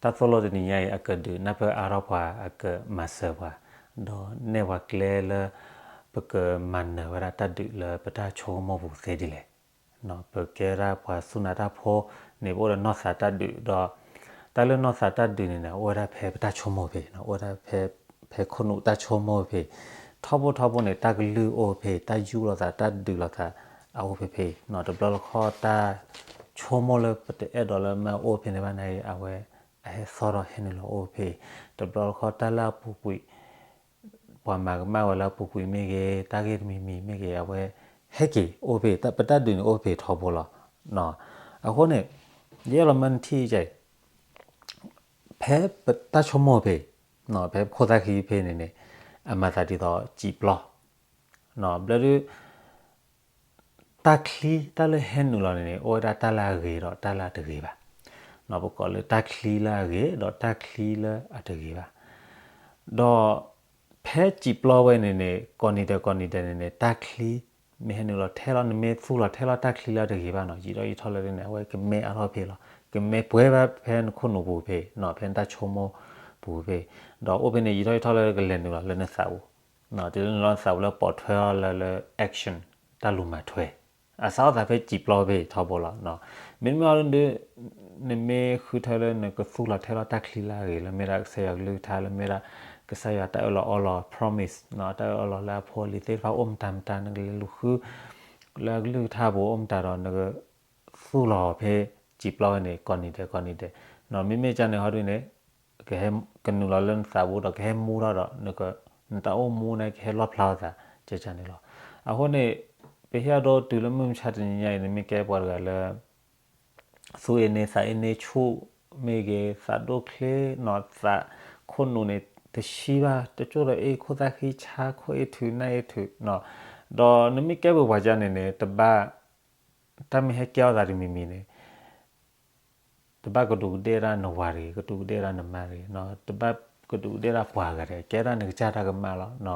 တၢ်သိၣ်လိတနံၤညါအံၤ အကဒုးနၢ်ပၢၢ်အါထီၣ်ပှၤ အကမၤစၢၤပှၤ, ဒီးနဲၣ်ပှၤကျဲလၢ ပကမၤနၢၤဝဲဒၣ်တၢ်ဒုးလၢပတၢ်ဆိကမိၣ်ပူၤသ့ဒ်လဲၣ်. ပကဲဒၣ်ပှၤစူၢ်နာ်တၢ်ဖိန့ၣ် ပအိၣ်ဒီးနီၢ်သးတၢ်ဒုးဒီး တၢ်လၢနီၢ်သးတၢ်ဒုးန့ၣ်န့ၣ် အိၣ်ဝဲဒၣ်ဖဲပတၢ်ဆိကမိၣ်ဖဲ, အိၣ်ဝဲဒၣ်ဖဲ, ဖဲခိၣ်နူာ်တၢ်ဆိကမိၣ်ဖဲ, ထီဘိထီဘိန့ၣ် တၢ်ကလုၢ်အိၣ်ဖဲ, တၢ်ယူးလိာ်သး တၢ်ဒုးလိာ်သး အအိၣ်ဖဲဖဲ, တဘျီလၢခီတၢ်ဆိကမိၣ်လၢပတအဲၣ်ဒိးလၢမ့ၢ်အိၣ်ဖဲန့ၣ်ဘၣ်န့ၣ် အဝဲ အဟဲသီၣ်ဒီးဟဲနုာ်လီၤအိၣ်ဖဲ, တဘျီလၢခီတၢ်လၢအပူၤကွံာ် ပှၤမၤကမၣ်ဝဲလၢအပူၤကွံာ်မ့ၢ်ဂ့ၤ, တၢ်ဂ့ၢ်တမံၤမံၤမ့ၢ်ဂ့ၤ, အဝဲဟဲက့ၤအိၣ်ဖဲ, ပတၢ်ဒုးန့ၣ်အိၣ်ဖဲထီဘိလီၤ. အဃိန့ၣ် ယအဲၣ်လီၤမၢနထံၣ်ကဲ, ဖဲပတၢ်ဆိကမိၣ်ဖဲ, ဖဲပခိၣ်သၣ်ခံဖဲန့ၣ်န့ၣ် အမၤသးဒ်သိးစံာ်ပျီ, ဘျီဒုး တၢ်ချံတၢ်လၢဟဲနုာ်လီၤန့ၣ်န့ၣ် အိၣ်ဝဲဒၣ်တၢ်လၢအဂ့ၤဒီးတၢ်လၢအတဂ့ၤဘၣ်. ပကိးလၢတၢ်ချံလၢအဂ့ၤဒီးတၢ်ချံလၢအတဂ့ၤဘၣ်. ဒီးဖဲစံာ်ပျီဝဲန့ၣ်န့ၣ် ကိးနံၤဒဲးကိးနံၤဒဲးန့ၣ်န့ၣ် တၢ်ချံ မ့ၢ်ဟဲနုာ်လီၤထဲလီၤ နမ့ၢ်သူၣ်လီၤထဲလီၤတၢ်ချံလၢအတဂ့ၤဘၣ်နီၤ ယံာ်ထီၣ်ယံာ်ထီၣ်လၢန့ၣ် အဝဲကမဲအါထီၣ်ဖဲလီၤ. ကမဲပှဲၤဘၣ်ဖဲနခိၣ်နူာ်ပူၤဖဲ, ဖဲနတၢ်ဆိကမိၣ်ပူၤဖဲ, ဒီးအိၣ်ဖဲန့ၣ် ယံာ်ထီၣ်ယံာ်ထီၣ်လၢကလဲၤနုာ်လီၤလၢနသးပူၤ တုၤလၢနုာ်လီၤနသးပူၤလၢပိာ်ထွဲအီၤလၢလၢ action တၢ်လူၤမၤထွဲ, အစးထီၣ်သးဖဲစံာ်ပျီဖဲထီဘိလီၤ. မ့တမ့ၢ်အီၤဒုး နမ့ၢ်ဃုထၢလၢနကသူၣ်လီၤထဲလီၤတၢ်ချံလၢအဂ့ၤ လၢမ့ၢ်ဒၣ်ကစၢ်ယွၤကလုၢ်ကထါ လၢမ့ၢ်ဒၣ်ကစၢ်ယွၤတၢ်အၢၣ်လီၤအီလီၤ promise တၢ်အၢၣ်လီၤလၢအဖိအလံၤသ့ၣ်တဖၣ်အိၣ်မတၤမတၤ နကလဲၤလူၤဃု လၢအကလုၢ်ကထါပူၤအိၣ်မတၤဒီး နကသူၣ်လီၤဖဲစံာ်ပျီဝဲန့ၣ် ကိးနံၤဒဲးကိးနံၤဒဲး, မ့မ့ၢ်ကန့ၣ်ဟီဒုးန့ၣ် ကဟဲကနုာ်လီၤလၢနသးပူၤဒီးကဟဲမူထီၣ်ဒီး နတၢ်အိၣ်မူန့ၣ် ကဟဲလီၣ်ဖျါအသး ကန့ၣ်လီၤ. အဃိန့ၣ် ပဟ့ၣ်အဒိတုၤလၢမုၢ်မဆါတနံၤညါအံၤ နမ့ၢ်ကဲပှၤတဂၤလၢ သူၣ်အ့န့သးအ့န့ဆူၣ်မ့ၢ်ဂ့ၤ သးဒိၣ်ချ့နီၤ သးခိၣ်နူာ်န့ၣ် တဆံဘၣ် တကၠိၢ်ဒီးအ့ၣ်ခိၣ်သၣ်ဃံဆါ ခိၣ်အ့ၣ်ထုးနၢ်အ့ၣ်ထုးနီၤ, ဒီးနမ့ၢ်ကဲပှၤကန့ၣ်န့ၣ် တဘၣ် တၢ်မ့ၢ်ဟဲကဲထီၣ်သးတမံၤမံၤန့ၣ် တဘၣ်ကဒူးကဒ့ၣ်ဒၣ်နဝၤတဂ့ၤ ကဒူးကဒ့ၣ်ဒၣ်နမါတဂ့ၤ, တဘၣ်ကဒူးကဒ့ၣ်ဒၣ်ပှၤဂၤတဂ့ၤ ကဲဒၣ်နကစၢ်တၢ်ကမၣ်လီၤ. န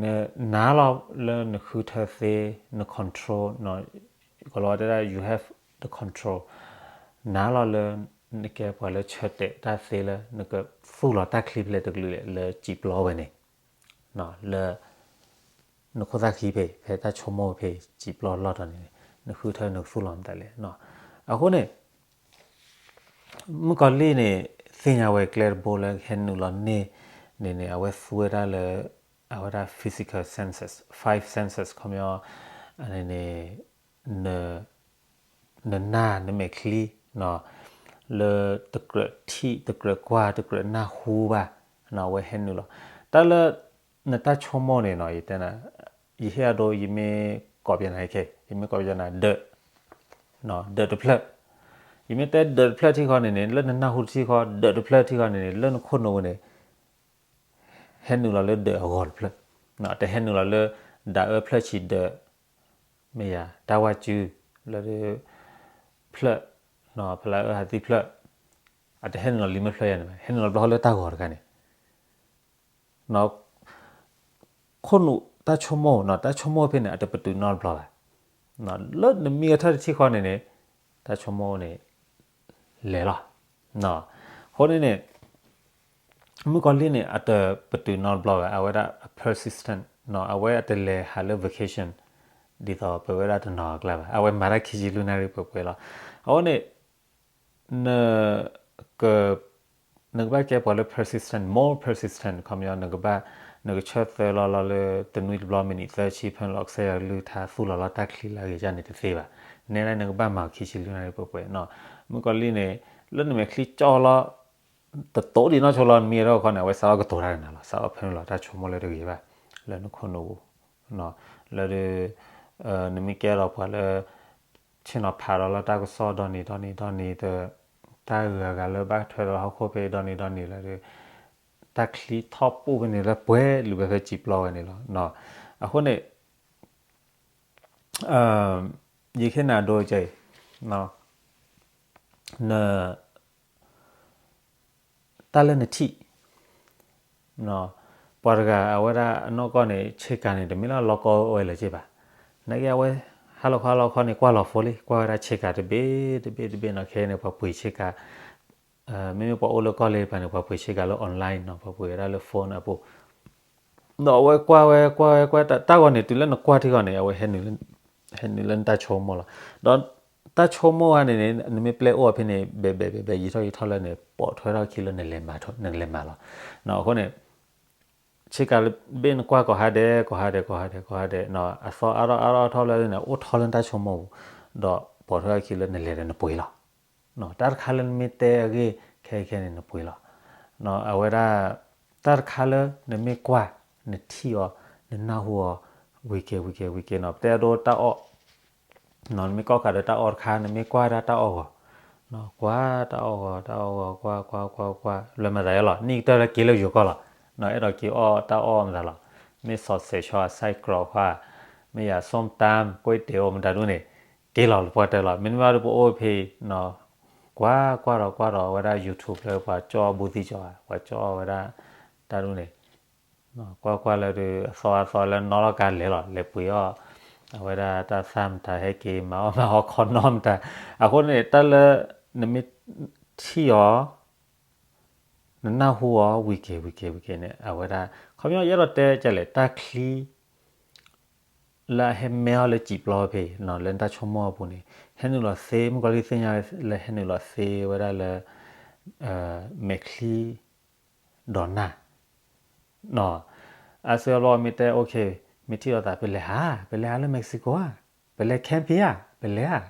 နာ်လီၤလၢနဃုထၢသ့ န control ကိးလီၤဝဲတဲဒၣ် you have the control နာ်လီၤလၢ နကဲပှၤလၢဆၢတဲာ်တၢ်သ့လၢ နကသူၣ်လီၤတၢ်ချံဖဲလဲၣ်တကလုာ်လဲၣ် လၢစံာ်ပျီဝဲန့ၣ် လၢ နခိၣ်သၣ်ခံဖဲ ဖဲတၢ်ဆိကမိၣ်ဖဲ စံာ်ပျီလီၢ်တီၤန့ၣ် နဃုထၢနကသူၣ်လီၤမတၤလဲၣ်. အဃိန့ၣ် မုၣ်ကီၤလံၢ်န့ၣ် သ့ၣ်ညါဝဲကျဲတဘိလၢဟဲနုာ်လီၤန့ၢ်န့ၣ်န့ၣ် အဝဲသူဝဲဒၣ်လၢ အဝဲဒၣ် physical senses, five senses ခီပညီန့ၣ်န့ၣ် န နနၢ်နမဲာ်ချံ လၢတကြၢးထံၣ် တကြၢးကွၢ် တကြၢးနၢ်ဟူဘၣ် အဝဲဟဲနုာ်လီၤ. တၢ်လၢ နတၢ်ဆိကမိၣ်န့ၣ်နီၤ ယတဲနၤ ယဟ့ၣ်အဒိ ယမ့ၢ်ကိးပယနၤခဲ ယမ့ၢ်ကိးပယနၤ ဒၢး ဒၢးတဖျၢၣ် ယမ့ၢ်တဲဒၢးတဖျၢၣ်ထံၣ်ဃီန့ၣ်န့ၣ် လၢနနၢ်ဟူတထံၣ်ဃီ ဒၢးတဖျၢၣ်ထံၣ်ဃီန့ၣ်န့ၣ် လၢနခိၣ်နူာ်ပူၤန့ၣ် ဟဲနုာ်လီၤလၢဒၢးအဂီၢ်တဖျၢၣ်, တဟဲနုာ်လီၤလၢ ဒၣ်အၢဖျၢၣ်ဆံးဒၢး မ့ၢ်ယၤ တၢ်ဝါစု လၢ ဖျၢၣ် ဖလၢအၢဟးသံဖျၢၣ် အတဟဲနုာ်လီၤလံမ့ၢ်ဖျၢၣ်ယၤန့ၣ်ဘၣ် ဟဲနုာ်လီၤဘျီလၢတၢ်ဂီၤတခါန့ၣ် ခိၣ်နူာ်တၢ်ဆိကမိၣ် တၢ်ဆိကမိၣ်ဖဲန့ၣ် အတပတုာ်နီတဘျီဘၣ်. လၢနမံကထၢၣ်တထံၣ်ဃီန့ၣ်န့ၣ် တၢ်ဆိကမိၣ်န့ၣ် လဲၤလီၤ. အဃိန့ၣ်န့ၣ် မုၣ်ကီၤလံၢ်န့ၣ် အတပတုာ်နီတဘျီဘၣ် အဝဲဒၣ်အ persistent အဝဲအတလဲၤဟးလၢ vacation ဒ်သိးပဝဲဒၣ်တနီၤအကျါဘၣ် အဝဲမၤတၢ်ခံဆံလွံၢ်နၣ်ရံၣ်ပှဲၤပှဲၤလီၤ. အဃိန့ၣ် န က နကဘၣ်ကဲပှၤလၢ persistent, more persistent ခီပညီ နကဘၣ် နကဆၢသၢလီၤလီၤလၢတနွံတဘျီ မံးနံးသၢဆံ ဖဲနလီၤကစၢ်ယွၤကလုၢ်ကထါ သူၣ်လီၤလီၤတၢ်ချံလၢအဂ့ၤကန့ၣ်တသ့ဘၣ်. နဲဒၣ်နကဘၣ်မၤခံဆံလွံၢ်နၣ်ရံၣ်ပှဲၤပှဲၤနီၤ. မုၣ်ကီၤလံၢ်န့ၣ် လၢနမဲာ်ချံကၠီလီၤ တတိၤဒံးနီၢ်ဆိလီၤ နမံၤထီၣ်ခီန့ၣ် အဝဲစးထီၣ်ကတိၤတၢ်ကနၤလီၤ စးထီၣ်ဖဲနလီၤတၢ်ဆိကမိၣ်လၢတဂ့ၤဘၣ် လၢနခိၣ်နူာ်ပူၤ လၢဒုး နမ့ၢ်ကဲဒီးပှၤလၢ ဆ့ၣ်နီၤဖးဒီးလၢတၢ်ကစီၣ်ဒီနံၤဒီနံၤဒီနံၤ တၢ်ဂၤဂၤလၢဘၣ်ထွဲဒီးဟီၣ်ခိၣ်ဖဲဒီနံၤဒီနံၤလၢဒုး တၢ်ချံထီၣ်ပူၣ်ဖဲန့ၣ်လၢပှဲၤလုာ်ဘၢဖဲစံာ်ပျီဝဲန့ၣ်လီၤ. အဃိန့ၣ် ယကဟ့ၣ်နၤဒိကဲအံၤ န တၢ်လၢနထံၣ် ပှၤတဂၤအဝဲဒၣ်အနီၢ်ကီၢ်န့ၣ် ဆ့ကၤန့ၣ် တမ့ၢ်လၢလီၤကီဝဲလၢၤက့ဘၣ်. နာ်က့အဝဲ ဟါလီၤခီဟါလီၤခီန့ၣ် ကွၢ်လီၤဖိလံ ကွၢ်ဝဲဒၣ်ဆ့ကၤတဘ့ၣ်တဘ့ၣ်တဘ့ၣ်နီၤ ခဲအံၤန့ၣ် ပှၤပှ့ၤဆ့ကၤ မ့မ့ၢ်ပှၤအိၣ်လၢကီၢ်လ့ပၤန့ၣ် ပှၤပှ့ၤဆ့ကၤလၢ online နီၤ, ပှၤပှ့ၤဝဲဒၣ်လၢ phone အပူၤ, ဒီးအဝဲကွၢ်ဝဲကွၢ်ဝဲကွၢ်တၢ်ဂီၤန့ၣ် တုၤလၢနကွၢ်ထံဂီၤန့ၣ် အဝဲ ဟဲနုာ်လၢနတၢ်ဆိကမိၣ်လီၤ. ဒီးတၢ်ဆိကမိၣ်ဝဲန့ၣ်န့ၣ် နမ့ၢ်ပျဲအိၣ်အီၤဖဲန့ၣ် ဘဲးဘဲးဘဲးဘဲး ယံာ်ထီၣ်ယံာ်ထီၣ်လၢန့ၣ် ပိာ်ထွဲထီၣ်ခံလၢနလဲၤမၤ နလဲၤမၤလီၤ. အဃိန့ၣ် ဆ့ကၤဘ့ၣ်နကွၢ်ကိးဟါဒဲး ကိးဟါဒဲး ကိးဟါဒဲး ကိးဟါဒဲး အသီအါထီၣ်အါထီၣ်အါထီၣ်လၢန့ၣ် အိၣ်ထီလၢနတၢ်ဆိကမိၣ်ပူၤ, ဒီးပိာ်ထွဲထီၣ်ခံလၢနလဲၤဒီးနပှ့ၤလီၤ. တၢ်တခါလၢနမ့ၢ်တဲအဂ့ၢ် ခဲခဲန့ၣ်နပှ့ၤလီၤ. အဝဲဒၣ် တၢ်တခါလၢနမ့ၢ်ကွၢ် နထံၣ်အီၤ နနၢ်ဟူအီၤ ဝံၤက့ၤဝံၤက့ၤဝံၤက့ၤနီၤ, ပတဲအဒိတၢ်အီၣ် နမ့ၢ်ကီၣ်ဃာ်ဒီးတၢ်အီၣ်တခါ နမ့ၢ်ကွၢ်ဒၣ်တၢ်အီၣ်ဂီၤ, ကွၢ်တၢ်အီၣ်ဂီၤ တၢ်အီၣ်ဂီၤ ကွၢ်ကွၢ်ကွၢ်ကွၢ် လၢမၤသးယဲလီၤ နံၣ်ကတၢၢ်လၢက့ၤလၢယိၤကီၢ်လီၤ, အဲၣ်ဒိးက့ၤအီၣ်တၢ်အီၣ်မတၤလီၤ, မ့ၢ် sausage ဃီ ไส้กรอก ဃီ, မ့ၢ်ယၤ ส้มตำ ก๋วยเตี๋ยว မတၤဒ်န့ၣ် က့ၤလီၤလၢပှၢ်တၢၢ်လီၤ. မ့တမ့ၢ်ဒီးပအိၣ်ဖဲ ကွၢ်ကွၢ်ဒီးကွၢ်ဒီးအဝဲဒၣ် YouTube လၢပှၤကၠီၣ်ဘူၣ်သံၣ်ကၠီၣ်ဧါ ပှၤကၠီၣ်အီၣ်ဝဲဒၣ် တၢ်ဒ်န့ၣ် ကွၢ်ကွၢ်လၢဒုး အသီအသီလၢနီၣ်ထီၣ်ကါလဲၤလီၤ လဲၤပှ့ၤအီၣ် အဝဲဒၣ်တၢ်သၣ်မတၤဟဲက့ၤ မၤအီၣ်မၤအီခီနီၣ်မတၤ, အဃိန့ၣ် တၢ်လၢ နမ့ၢ်ထံၣ်အီၤ နနၢ်ဟူအီၤ ဝံၤက့ၤဝံၤက့ၤဝံၤက့ၤန့ၣ် အဝဲဒၣ် ခီပညီယအဲၣ်ဒိးတဲကလဲၣ် တၢ်ချံ လၢအဟဲမဲအီၤလၢစံာ်ပျီဖဲ လၢနတၢ်ဆိကမိၣ်အပူၤန့ၣ် ဟဲနုာ်လီၤသ့ မုၣ်ကီၤလံၢ်သ့ၣ်ညါလၢဟဲနုာ်လီၤသ့ဝဲဒၣ်လၢ မဲာ်ချံ ဒီးနၢ် အါစုအါဘျီမ့ၢ်တဲ okay မ့ၢ်ထံၣ်လိာ်သး ပလဲၤဟး ပလဲၤဟးလၢ Mexico ဧါ, ပလဲၤ camping ဧါ, ပလဲၤဧါ,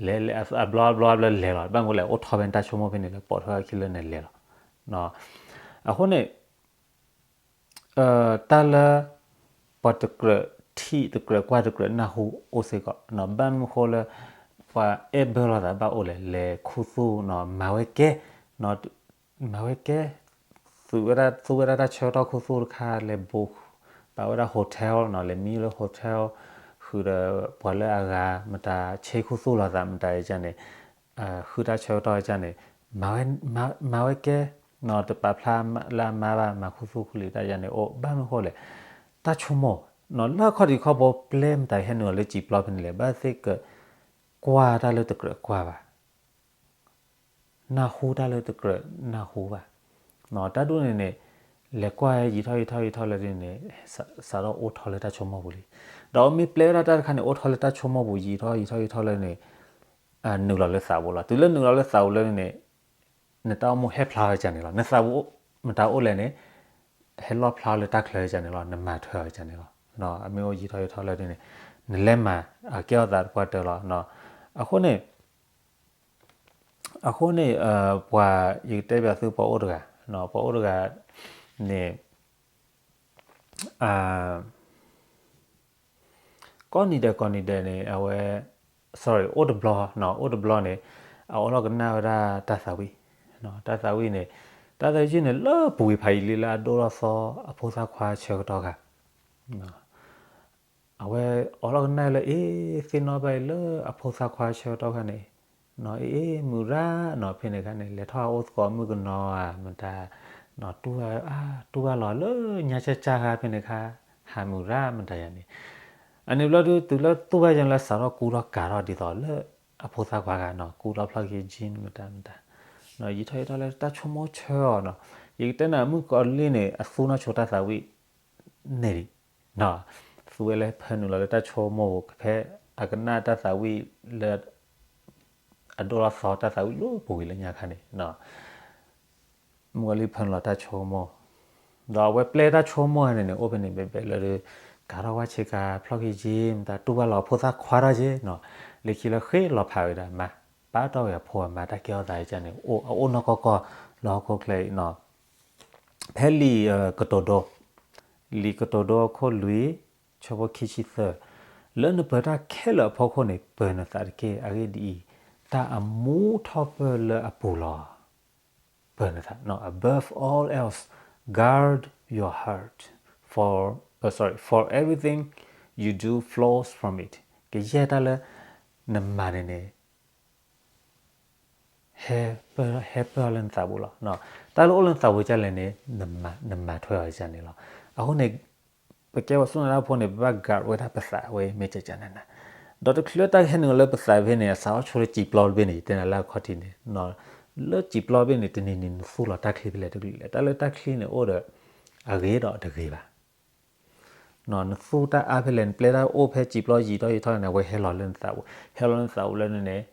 လဲၤလဲၤအဘျီအဘျီအဘျီလဲၤလီၤ. ဘၣ်မနုၤလဲၣ် အိၣ်ထီၣ်ဖဲနတၢ်ဆိကမိၣ်ဖဲန့ၣ်လၢ ပိာ်ထွဲအခံလၢနလဲၤလီၤ. အဃိန့ၣ် တၢ်လၢ ပှၤတကြၢးထံၣ်တကြၢးကွၢ်တကြၢးနၢ်ဟူအိၣ်စ့ၢ်ကီး, ဘၣ်မနုၤဃိလၢ ပှၤအဲၣ်ဘၢလိာ်သးဘၣ်အိၣ်လဲၣ် လဲၤခူသူၣ် မၤဝဲကဲ မၤဝဲကဲ သူဝဲဒၣ်သူဝဲဒၣ်တၢ်ဆၢကတီၢ်ခူသူၣ်တခါ လဲၤ book ပာ်ဝဲဒၣ် hotel နီၤ လဲၤမံလၢ hotel ဃုာ်ဒီးပှၤလၢအဂၤမတၤ ဆ့ခူသူၣ်လိာ်သးမတၤအံၤန့ၣ် ဃုတၢ်ဆၢကတီၢ်အံၤန့ၣ် မၤဝဲကဲ တပာ်ဖျါလၢအမါဘၣ် မၤခူသူၣ်ခူလံာ်တၢ်ယၤန့ၣ် အိၣ် ဘၣ်မနုၤဃိလဲၣ် တၢ်ဆိကမိၣ် လၢအခီၣ်ထံးခီၣ်ဘိပျဲမတၤဟဲနုာ်လီၤလၢစံာ်ပျီဖဲန့ၣ်လဲၣ် ဘၣ်သ့ၣ်ကကွၢ်တၢ်လၢတကြၢးကွၢ်ဘၣ် နၢ်ဟူတၢ်လၢတကြၢးနၢ်ဟူဘၣ်. တၢ်ဒ်န့ၣ်န့ၣ် လဲၤကွၢ်ယံာ်ထီၣ်ယံာ်ထီၣ်ယံာ်ထီၣ်လၢဒ်န့ၣ် စးထီၣ်အိၣ်ထီၣ်လၢတၢ်ဆိကမိၣ်ပူၤလံ. ဒီးမ့ၢ်ပျဲဝဲဒၣ်တၢ်တခါန့ၣ် အိၣ်ထီၣ်လၢတၢ်ဆိကမိၣ်ပူၤ ယံာ်ထီၣ်ယံာ်ထီၣ်ယံာ်ထီၣ်လၢန့ၣ် နုာ်လီၤလၢသးပူၤလီၤ. တုၤလၢနုာ်လီၤလၢသးပူၤလၢန့ၣ် နတၢ်အိၣ်မူဟဲဖျါဝဲကန့ၣ်လီၤ. နသးပူၤမတၤအိၣ်လဲၣ်န့ၣ် ဟဲလီၣ်ဖျါလၢတၢ်ချၢကန့ၣ်လီၤ. နမၤထွဲအီၤကန့ၣ်လီၤ. အမ့ၢ်အိၣ်ယံာ်ထီၣ်ယံာ်ထီၣ်လၢန့ၣ် နလဲၤမၤ ကဲထီၣ်သးတပှၢ်တၢၢ်လီၤ. အဃိန့ၣ် အဃိန့ၣ် ပှၤ ယကတဲဘၣ်သုပှၤအိၣ်တဂၤ ပှၤအိၣ်တဂၤန့ၣ် ကိးနံၤဒဲးကိးနံၤဒဲးန့ၣ် အဝဲ sorry အိၣ်တဘျီ အိၣ်တဘျီန့ၣ် အအိၣ်လီၤကနၣ်ဝဲဒၣ်တၢ်သးဝံၣ် တၢ်သးဝံၣ်န့ၣ် တၢ်သးဝံၣ်န့ၣ် လၢပူၤဝံၤဖးယံာ်လံလၢအဒိၣ်ထီၣ်သီ အဖိသၣ်ခွါဆၢကတီၢ်ခါ အဝဲအိးထီၣ်ကနၣ်လၢ အ့ သ့ၣ်နီၣ်ဘၣ်အံၤလၢအဖိသၣ်ခွါဆၢကတီၢ်ခါန့ၣ် အ့ မုၢ်ရၣ်နီၤ ဖဲန့ၣ်ခါန့ၣ် လဲၤထီၣ်ဟးအိၣ်သကိးမုၣ်ကနီၤဧါ မတၤ တူၢ်ဘၣ်လီၤလၢညါကၢ်ကၢ်ခါဖဲန့ၣ်ခါ ဟးမုၢ်ရၣ်မတၤယၤန့ၣ် အန့ၣ်ဘျီဒုး တုၤလၢတူၢ်ဘၣ်ယဲလၢစးထီၣ်ကူထီၣ်ကၤထီၣ်ဒ်သိးလၢအဖိသၣ်ခွါဂၤနီၤ ကူထီၣ်ဖျီၣ်က့ၤ jean မတၤမတၤ ယံာ်ထီၣ်ယံာ်ထီၣ်လၢတၢ်ဆိကမိၣ်ဆၢအီၤနီၤ ယကတဲနၤမုၣ်ကီၤလံၢ်န့ၣ် အသူနီၢ်ဆိတၢ်သးဝံၣ် န့ၢ်ဒံး သူဝဲလၢဖၢနုာ်လီၤလၢတၢ်ဆိကမိၣ် ဖဲအကနၣ်တၢ်သးဝံၣ်လၢ အဒိၣ်ထီၣ်သီတၢ်သးဝံၣ်လၢပူၤဝံၤလၢညါခါန့ၣ် မုၣ်ကီၤလံၢ်ဖၢနုာ်လီၤတၢ်ဆိကမိၣ် ဒီးအဝဲပျဲတၢ်ဆိကမိၣ်န့ၣ်န့ၣ် အိၣ်ဖဲန့ၣ်ဘဲဘဲလၢ ကၤထီၣ်ဝါဆ့ကၤ ဖျီၣ်ခံက့ မတၤတူၢ်ဘၣ်လီၤဖိသၣ်ခွါထီၣ်က့နီၤ လၢခံလၢဃ့လီၤဖးဝဲဒၣ်မါ ပာ်တီၢ်ဝဲအဖိအမါတၢ်ကဲထီၣ်သးကန့ၣ် အိၣ်အအိၣ်နီၢ်ကီၢ်ကီၢ်လၢဟီၣ်ခိၣ်ချၢအံၤနီၤ ဖဲလံာ်ကတိၤဒိ လံာ်ကတိၤဒိအခိၣ်လွံၢ် ဆၢဖိခံဆံသၢ လၢနပၢၤတၢ်ခဲလၢာ်အဖီခိၣ်န့ၣ် ပၢၤနသးတက့ၢ်. အဂ့ၢ်ဒ်အံၤ, တၢ်အမူထီၣ်ပၢၢ်လၢအပူၤလီၤ. ပၢၤနသး no, above all else, guard your heart, for, uh, sorry, for everything you do flows from it. ကယဲၢ်တၢ်လၢနမၤန့ၣ်န့ၣ် ဟဲပၢၢ်ထီၣ်လၢနသးပူၤလီၤ. တၢ်လၢအိၣ်လၢနသးပူၤဒ်လဲၣ်န့ၣ် နမၤထွဲအီၤဒ်န့ၣ်လီၤ. အဃိန့ၣ် ပကဲပှၤစူၢ်နာ်တၢ်ဖိန့ၣ် ပဘၣ် guard ဝဲဒၣ်ပသးဝဲမ့ၢ်ကကနနၤ. ဒီးတချုးလၢတၢ်ကဟဲနုာ်လီၤလၢပသးဖဲန့ၣ် အစးထီၣ်ဆိလၢစံာ်ပျီတဘ့ၣ်န့ၣ် ယတဲနၤလၢအခီၣ်ထံးန့ၣ် လၢစံာ်ပျီဘ့ၣ်န့ၣ် တနံၤနံၤနသူၣ်လီၤတၢ်ချံဖဲလဲၣ်တကလုာ်လဲၣ်. တၢ်လၢတၢ်ချံန့ၣ်အိၣ်ဒီး အဂ့ၤဒီးတဂ့ၤဘၣ်. နသူၣ်တၢ်အါဖဲလဲၣ် နပျဲတၢ်အိၣ်ဖဲစံာ်ပျီယံာ်ထီၣ်ယံာ်ထီၣ်န့ၣ် အဝဲဟဲလီၤလၢနသးပူၤ, ဟဲလီၤလၢနသးပူၤလၢန့ၣ်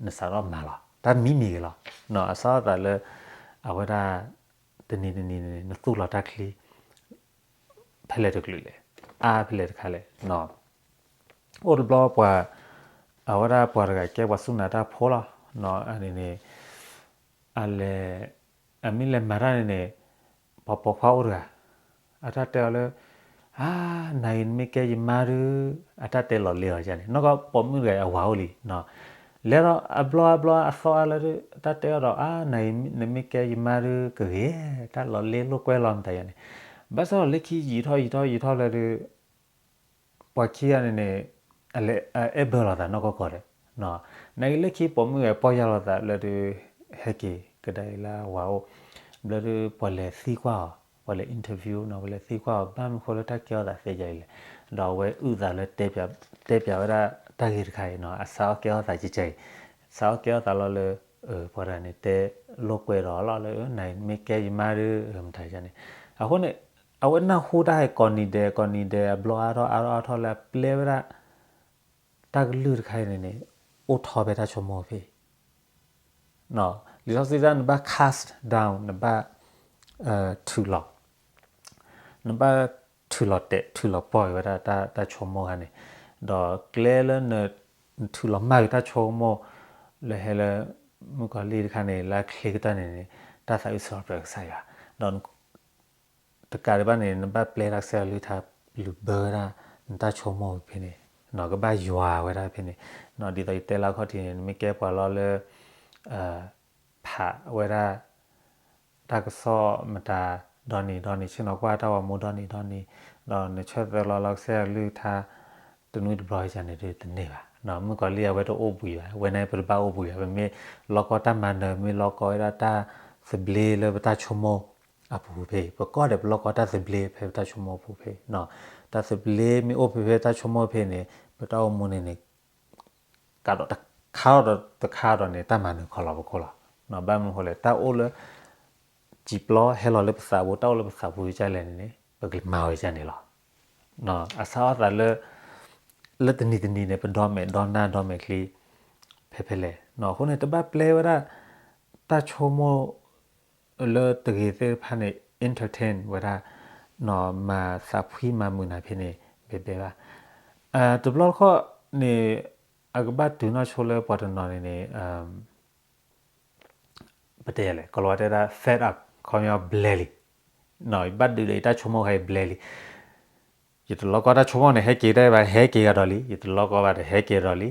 နစးထီၣ်မၤလီၤ. တၢ်မံမံၤဂ့ၤလီၤ. အစးထီၣ်သးလၢ အဝဲဒၣ် တနံၤတနံၤန့ၣ် နသူၣ်လီၤတၢ်ချံ ဖဲလဲၣ်တကလုာ်လဲၣ်, အါဖဲလဲၣ်တခါလဲၣ်. အိၣ်တဘျီပှၤ အဝဲဒၣ်ပှၤတဂၤကဲပှၤစူၢ်နာ်တၢ်ဖိလီၤ. န့ၣ် အလဲၤ အမ့ၢ်လဲၤမၤတၢ်န့ၣ်န့ၣ် ပှၤပိာ်ခွါအိၣ်တဂၤ အတၢ်တဲအီၤလၢ အါ နၤအံၤနမ့ၢ်ကဲယမါဒုး အတၢ်တဲလီၤလ့အီၤန့ၣ် နီၢ်ကီၢ်ပိာ်မုၣ်တဂၤအဝၤအိၣ်လံ. လဲၤဒီးအဘျီအဘျီအသီအါလၢ တၢ်တဲအီၤဒီး အါ နၤအံၤနမ့ၢ်ကဲယမါဒုး ကဂ့ၤ တၢ်လီၤလ့လိာ်ကွဲလီၤမတၤယၤန့ၣ်. ဘၣ်ဆၣ်ဒီးလၢခံယံာ်ထီၣ်ယံာ်ထီၣ်ယံာ်ထီၣ်လၢဒုး ပှၤခံဂၤန့ၣ်န့ၣ် အလဲၤအဲၣ်ဘၢလီၤသးနီၢ်ကီၢ်ကီၢ်ဒီး နကလၢခံပိာ်မုၣ်ဂဲၤပီၢ်ယၢ်လီၤသးလၢဒုး ဟဲက့ၤကဒါအံၤလၢအဝၤအိၣ် ဘျီဒုး ပှၤလဲၤသံကွၢ်အီၤ ပှၤလဲၤ interview နီၤ ပှၤလဲၤသံကွၢ်အီၤ ဘၣ်မနုၤဃိလၢတၢ်ကဲထီၣ်သးသ့ယၤအံၤလဲၣ်. ဒီးအဝဲအုၣ်သးလၢ တဲပၠးဝဲဒၣ်တၢ်ဂ့ၢ်တခါအံၤနီၤ အစးထီၣ်ကဲထီၣ်သးကဲကဲအံၤ စးထီၣ်ကဲထီၣ်သးလီၤလၢ ပှၤတဂၤန့ၣ် တဲလိာ်ကွဲဒီးအီၤလီၤလၢ နၤအံၤမ့ၢ်ကဲယမါဒုး မတၤယၤန့ၣ်. အဃိန့ၣ် အဝဲနၢ်ဟူတၢ်ဟဲကိးနံၤဒဲး ကိးနံၤဒဲး အဘျီအါထီၣ်အါထီၣ်အါထီၣ်လၢအပျဲဝဲဒၣ် တၢ်ကလုၢ်တခါအံၤန့ၣ်န့ၣ် အိၣ်ထီၣ်ဖဲတၢ်ဆိကမိၣ်ဖဲ လံာ်စီဆှံတဲ နဘၣ် cast down နဘၣ် ထုးလီၤ နဘၣ်ထုးလီၤတဲာ် ထုးလီၤပီၢ်က့ၤဝဲဒၣ်တၢ်ဆိကမိၣ်ခါန့ၣ် ဒီးကျဲလၢန နထုးလီၤမၢ်က့ၤတၢ်ဆိကမိၣ် လၢဟဲလၢ မုၣ်ကီၤလံၢ်တခါန့ၣ် လၢအချ့ကတၢၢ်န့ၣ်န့ၣ် တၢ်သးအုးစံးထီၣ်ပတြၢၤကစၢ်ယွၤ ဒီး တကးဒံးဘၣ်န့ၣ် နဘၣ်ပျဲတၢ်ကစၢ်ယွၤကလုၢ်ကထါ လုးဘၢဝဲဒၣ် နတၢ်ဆိကမိၣ်ဖဲန့ၣ် ကဘၣ်ယွၤဝဲဒၣ်ဖဲန့ၣ် ဒ်သိးယတဲလၢအခီၣ်ထံးန့ၣ် နမ့ၢ်ကဲပှၤလီၤလၢ ဖးဝဲဒၣ် တၢ်ကစီၣ်မတၤ ဒီနံၤဒီနံၤ ဆ့ၣ်နီၤကွၢ်တၢ်ဂီၤမူဒီနံၤဒီနံၤ ဒီးနဆၢသၢလီၤလၢကစၢ်ယွၤကလုၢ်ကထါ တနွံတဘျီယၤန့ၣ်ဒုးတန့ၢ်ဘၣ်. မုၣ်ကီၤလံၢ်အဝဲတအိၣ်ဘှံးဘၣ် ဝဲန့ၣ်ပတဘၣ်အိၣ်ဘှံးဘၣ် ပမ့ၢ်လီၢ်ကီတၢ်မၤနၢၤ မ့ၢ်လီၢ်ကီဝဲဒၣ်တၢ်သဘျ့လၢပတၢ်ဆိကမိၣ်အပူၤဖဲ ပကီၢ်ဒီးပလီၢ်ကီတၢ်သဘျ့ဖဲပတၢ်ဆိကမိၣ်အပူၤဖဲ တၢ်သဘျ့မ့ၢ်အိၣ်ဖဲဖဲတၢ်ဆိကမိၣ်ဖဲန့ၣ် ပတၢ်အိၣ်မူန့ၣ်န့ၣ် ကးဒီးတခါဒီးတခါဒီးန့ၣ် တၢ်မၤနၢၤခီလီၤပခီလီၤ. ဘၣ်မနုၤဃိလဲၣ် တၢ်အိၣ်လၢ စံာ်ပျီဟဲလီၤလၢပသးပူၤ တၢ်အိၣ်လၢပသးပူၤကလဲၣ်န့ၣ်န့ၣ် ပကမၤဝဲဒ်န့ၣ်လီၤ. အစးထီၣ်သးလၢ လၢတနံၤတနံၤန့ၣ် ပဒီမဲာ်ဒီနၢ်ဒီမဲာ်ချံ ဖဲဖဲလဲၣ်. အဃိန့ၣ် တဘၣ်ပျဲဝဲဒၣ် တၢ်ဆိကမိၣ် လၢတဂ့ၤသ့ၣ်တဖၣ်န့ၣ် entertain ဝဲဒၣ် မၤသးဖှံမၤမုာ်နၤဖဲန့ၣ် ဘဲဘဲဘၣ်. တဘျီတခီၣ်န့ၣ် အကဘၣ်တုၤနီၢ်ဆိလၢပှၤတနီၤန့ၣ်န့ၣ် ပတဲလဲၣ် ကီၤလၤဝါတဲဒၣ် fed up ခီပညီဘျဲလံ. ယဘၣ်ဒုးဒီးယတၢ်ဆိကမိၣ်ခါအံၤဘျဲလံ. ယတလီၢ်ကီတၢ်ဆိကမိၣ်န့ၣ် ဟဲက့ၤတၢ်ဘၣ် ဟဲက့ၤဂၤဒီးလံ ယတလီၢ်ကီဘၣ်ဒီး ဟဲက့ၤဒီး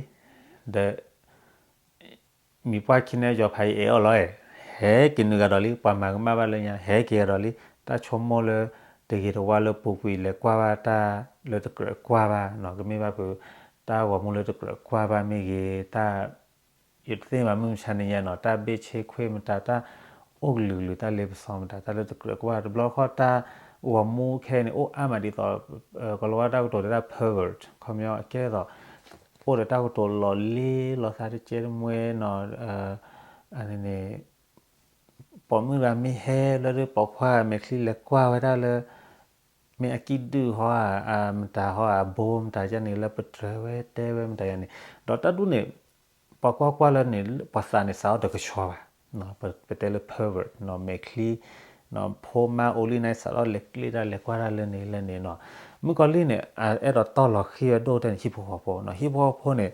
လံ. ဒီး မံၤပှၢ်ခံန့ၣ် ယီၤဖးယအဲၣ်အီၤလီၤအဲၣ်, ဟဲက့ၤနုာ်ဂၤဒီးလံ, ပှၤမၤကမၣ်ဘၣ်လၢညါ ဟဲက့ၤဂၤဒီးလံ. တၢ်ဆိကမိၣ်လၢ တဂ့ၤတဝါလၢပူၤကွံာ် လဲၤကွၢ်ဘၣ်တၢ်လၢတကြၢးကွၢ်ဘၣ်နီၤ, ကမ့ၢ်ဘၣ်ပ တၢ်ဂီၤမူလၢတကြၢးကွၢ်ဘၣ်မ့ၢ်ဂ့ၤ, တၢ် ယတသ့ၣ်ညါဘၣ်မုၢ်မဆါန့ၣ်ညါနီၤ, တၢ်ဘ့ၣ်ဆ့ခွ့ၣ်မတၤ, တၢ်အိၣ်ကလုာ်ကလုာ်, တၢ်လ့ပစီမတၤ, တၢ်လၢတကြၢးကွၢ်, တဘျီဃီတၢ်ဂီၤမူခဲအံၤန့ၣ် အိၣ်အါမးဒ်သိး ကီၤလၤဝါတၢ်ကတိၤတဲဒၣ် pervert ခီပညီအကဲသိး အိၣ်ဒီးတၢ်ကတိၤလီၤလ့လီၤသးတကဲတမှဲနီၤ, န့ၣ် ပိာ်မုၣ်တဂၤမ့ၢ်ဟဲလၢဒ်ပိာ်ခွါမဲာ်ချံ လဲၤကွၢ်ဝဲဒၣ်လၢ မ့ၢ်အကံၢ်ဒုၣ်ဟီဧါ, မတၤဟီဧါ, အဘိမတၤယါန့ၣ် လၢပတြၢၤဝဲတဲဝဲမတၤယါန့ၣ်, ဒီးတၢ်ဒ်န့ၣ် ပှၤကွၢ်ကွၢ်လၢန့ၣ် ပှၤသးန့ၣ်စးထီၣ်တကဆှီဘၣ်, ပတဲလၢ pervert နီၤ, မဲာ်ချံ ဖိမါအိၣ်လံန့ၣ် စးထီၣ်လဲၤကျ့တၢ်လဲၤကွၢ်တၢ်လၢန့ၣ်လၢန့ၣ်နီၤ. မုၣ်ကီၤလံၢ်န့ၣ် အဲၣ်ဒိးတီၢ်လီၤဃံၤဝဲဒိၣ်တဲန့ၣ် ဟံၣ်ဖိဃီဖိနီၤ, ဟံၣ်ဖိဃီဖိန့ၣ်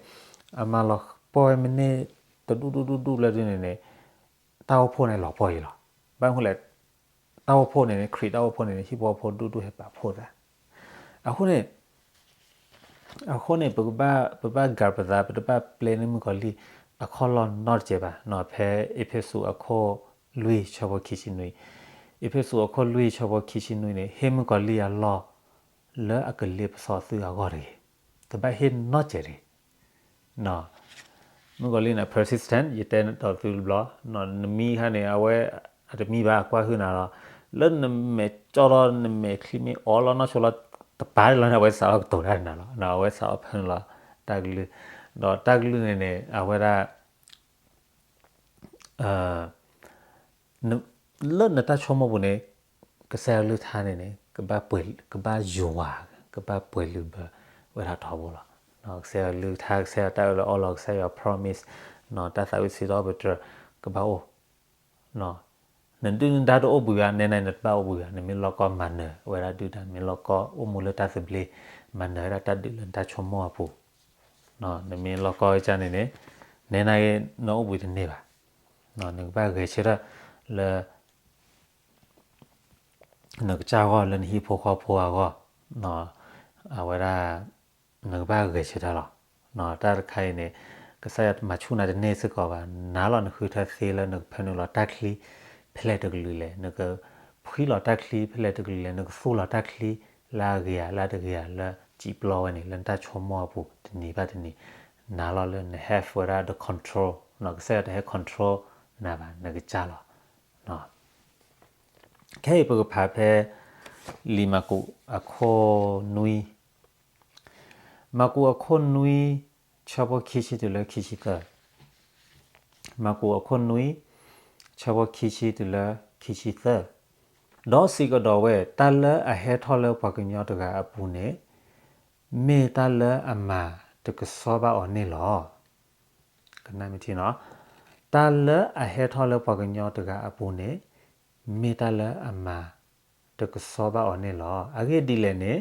အမၤလီၤပှီၢ်ဝဲမ့ၢ်န့ၢ်တဒူၣ်ဒူၣ်ဒူၣ်ဒူၣ်လၢဒ်န့ၣ်န့ၣ် တၢ်အိၣ်ဖှိၣ်န့ၣ်လီၤပှီၢ်အံၤလီၤ. ဘၣ်မနုၤလဲၣ် တၢ်အိၣ်ဖှိၣ်န့ၣ်န့ၣ် ခရံာ်တၢ်အိၣ်ဖှိၣ်န့ၣ်န့ၣ် ဟံၣ်ဖိဃီဖိဒူၣ်ဒူၣ်ဟဲပာ်ဖှိၣ်သး. အဃိန့ၣ် အဃိန့ၣ် ပကဘၣ် ပဘၣ်ဂၤပသး ပတဘၣ်ပျဲန့ၢ်မုၣ်ကီၤလံၢ် အခီၣ်လီၢ်နီတစဲးဘၣ်နီၤ. ဖဲအ့းဖ့းစူးအခိၣ်လွံၢ်ဆၢဖိခံဆံနွံ, အ့းဖ့းစူးအခိၣ်လွံၢ်ဆၢဖိခံဆံနွံန့ၣ် ဟ့ၣ်မုၣ်ကီၤလံၢ်အလီၢ် လၢအကလ့ပစီသုအဂီၢ်တဂ့ၤ. တဘၣ်ဟ့ၣ်နီတစဲးတဂ့ၤ. မုၣ်ကီၤလံၢ်န့ၣ် persistent ယတဲဒီးသုတဘျီ, နမံခါန့ၣ် အဝဲအတမံဘၣ် အကွၢ်ဟုၣ်နၤလီၤ. လၢနမဲာ်ကၠီထီၣ်နမဲာ်ချံမ့ၢ်အီလီၤနီၢ်ဆိလီၤ တပာ်လီၤန့ၣ် အဝဲစးထီၣ်ကတိၤတၢ်န့ၣ်လီၤ. အဝဲစးထီၣ်ဖၢနုာ်လီၤတၢ်ကလုၢ်, ဒီးတၢ်ကလုၢ်န့ၣ်န့ၣ် အဝဲဒၣ် လၢနတၢ်ဆိကမိၣ်ပူၤန့ၣ် ကစၢ်ယွၤကလုၢ်ကထါန့ၣ်န့ၣ် ကဘၣ်ယွၤ ကဘၣ်ပှဲၤလုာ်ဘၢဝဲဒၣ်ထီဘိလီၤ. ကစၢ်ယွၤကလုၢ်ကထါ ကစၢ်ယွၤတၢ်အၢၣ်လီၤအီလီၤ ကစၢ်ယွၤ promise တၢ်သးဝံၣ်စံးထီၣ်ပတြၢၤ ကဘၣ်အိၣ် နဒုၣ်နဒါတအိၣ်ဘှံးဂၤ နဲနၤနတဘၣ်အိၣ်ဘှံးဂၤ နမ့ၢ်လီၢ်ကီၢ်မၤနၢၤဝဲဒၣ်ဒုၣ်ဒါ မ့ၢ်လီၢ်ကီၢ်အိၣ်မူလၢတၢ်သဘျ့ မၤနၢၤဝဲဒၣ်တၢ်ဒုးလၢနတၢ်ဆိကမိၣ်အပူၤ နမ့ၢ်လီၢ်ကီၢ်ကန့ၣ်န့ၣ် နဲနၤဂ့ၤ နအိၣ်ဘှံးတန့ၢ်ဘၣ်. နကဘၣ်ဂဲၤဆၢထၢၣ်လၢ နကစၢ်အဂီၢ် လၢနဟံၣ်ဖိဃီဖိအဂီၢ် အဝဲဒၣ် နကဘၣ်ဂဲၤဆၢထၢၣ်လီၤ. တၢ်တခါအံၤန့ၣ် ကစၢ်ယွၤတမၤဆူၣ်နၤတန့ၢ်စ့ၢ်ကီးဘၣ်. နၤလီၤ နဃုထၢသ့လၢနကဖၢနုာ်လီၤတၢ်ချံဖဲလဲၣ်တကလုာ်လဲၣ်, နကဖှံလီၤတၢ်ချံဖဲလဲၣ်တကလုာ်လဲၣ်, နကသူၣ်လီၤတၢ်ချံလၢအဂ့ၤဧါ လၢတဂ့ၤဧါ လၢစံးပျီဝဲန့ၣ် လၢနတၢ်ဆိကမိၣ်အပူၤ တနံၤဘၣ်တနံၤ နၤလီၤလၢန have ဝဲဒၣ်ဒီး control ကစၢ်ယွၤတဟဲ control နၤဘၣ် နကစၢ်လီၤ. ခဲအံၤပကဖးဖဲ လံာ်မၢ်ကူးအခိၣ်နွံ, မၢ်ကူးအခိၣ်နွံ ဆၢဖိခံဆံတုၤလၢခံဆံသၢ, မၢ်ကူးအခိၣ်နွံ ဆၢဖိခံဆံတုၤလၢခံဆံသၢ, ဒီးစံးကဒီးဝဲ တၢ်လၢအဟဲထီၣ်လၢပှၤကညီတဂၤအပူၤန့ၣ် မ့ၢ်တၢ်လၢအမၤတကဆှီဘၣ်အီၤန့ၣ်လီၤ. ကနၣ်မ့ၢ်ထံနီၤ, တၢ်လၢအဟဲထီၣ်လၢပှၤကညီတဂၤအပူၤန့ၣ် မ့ၢ်တၢ်လၢအမၤတကဆှီဘၣ်အီၤန့ၣ်လီၤ. အဂ့ၢ်ဒ်လဲၣ်န့ၣ်,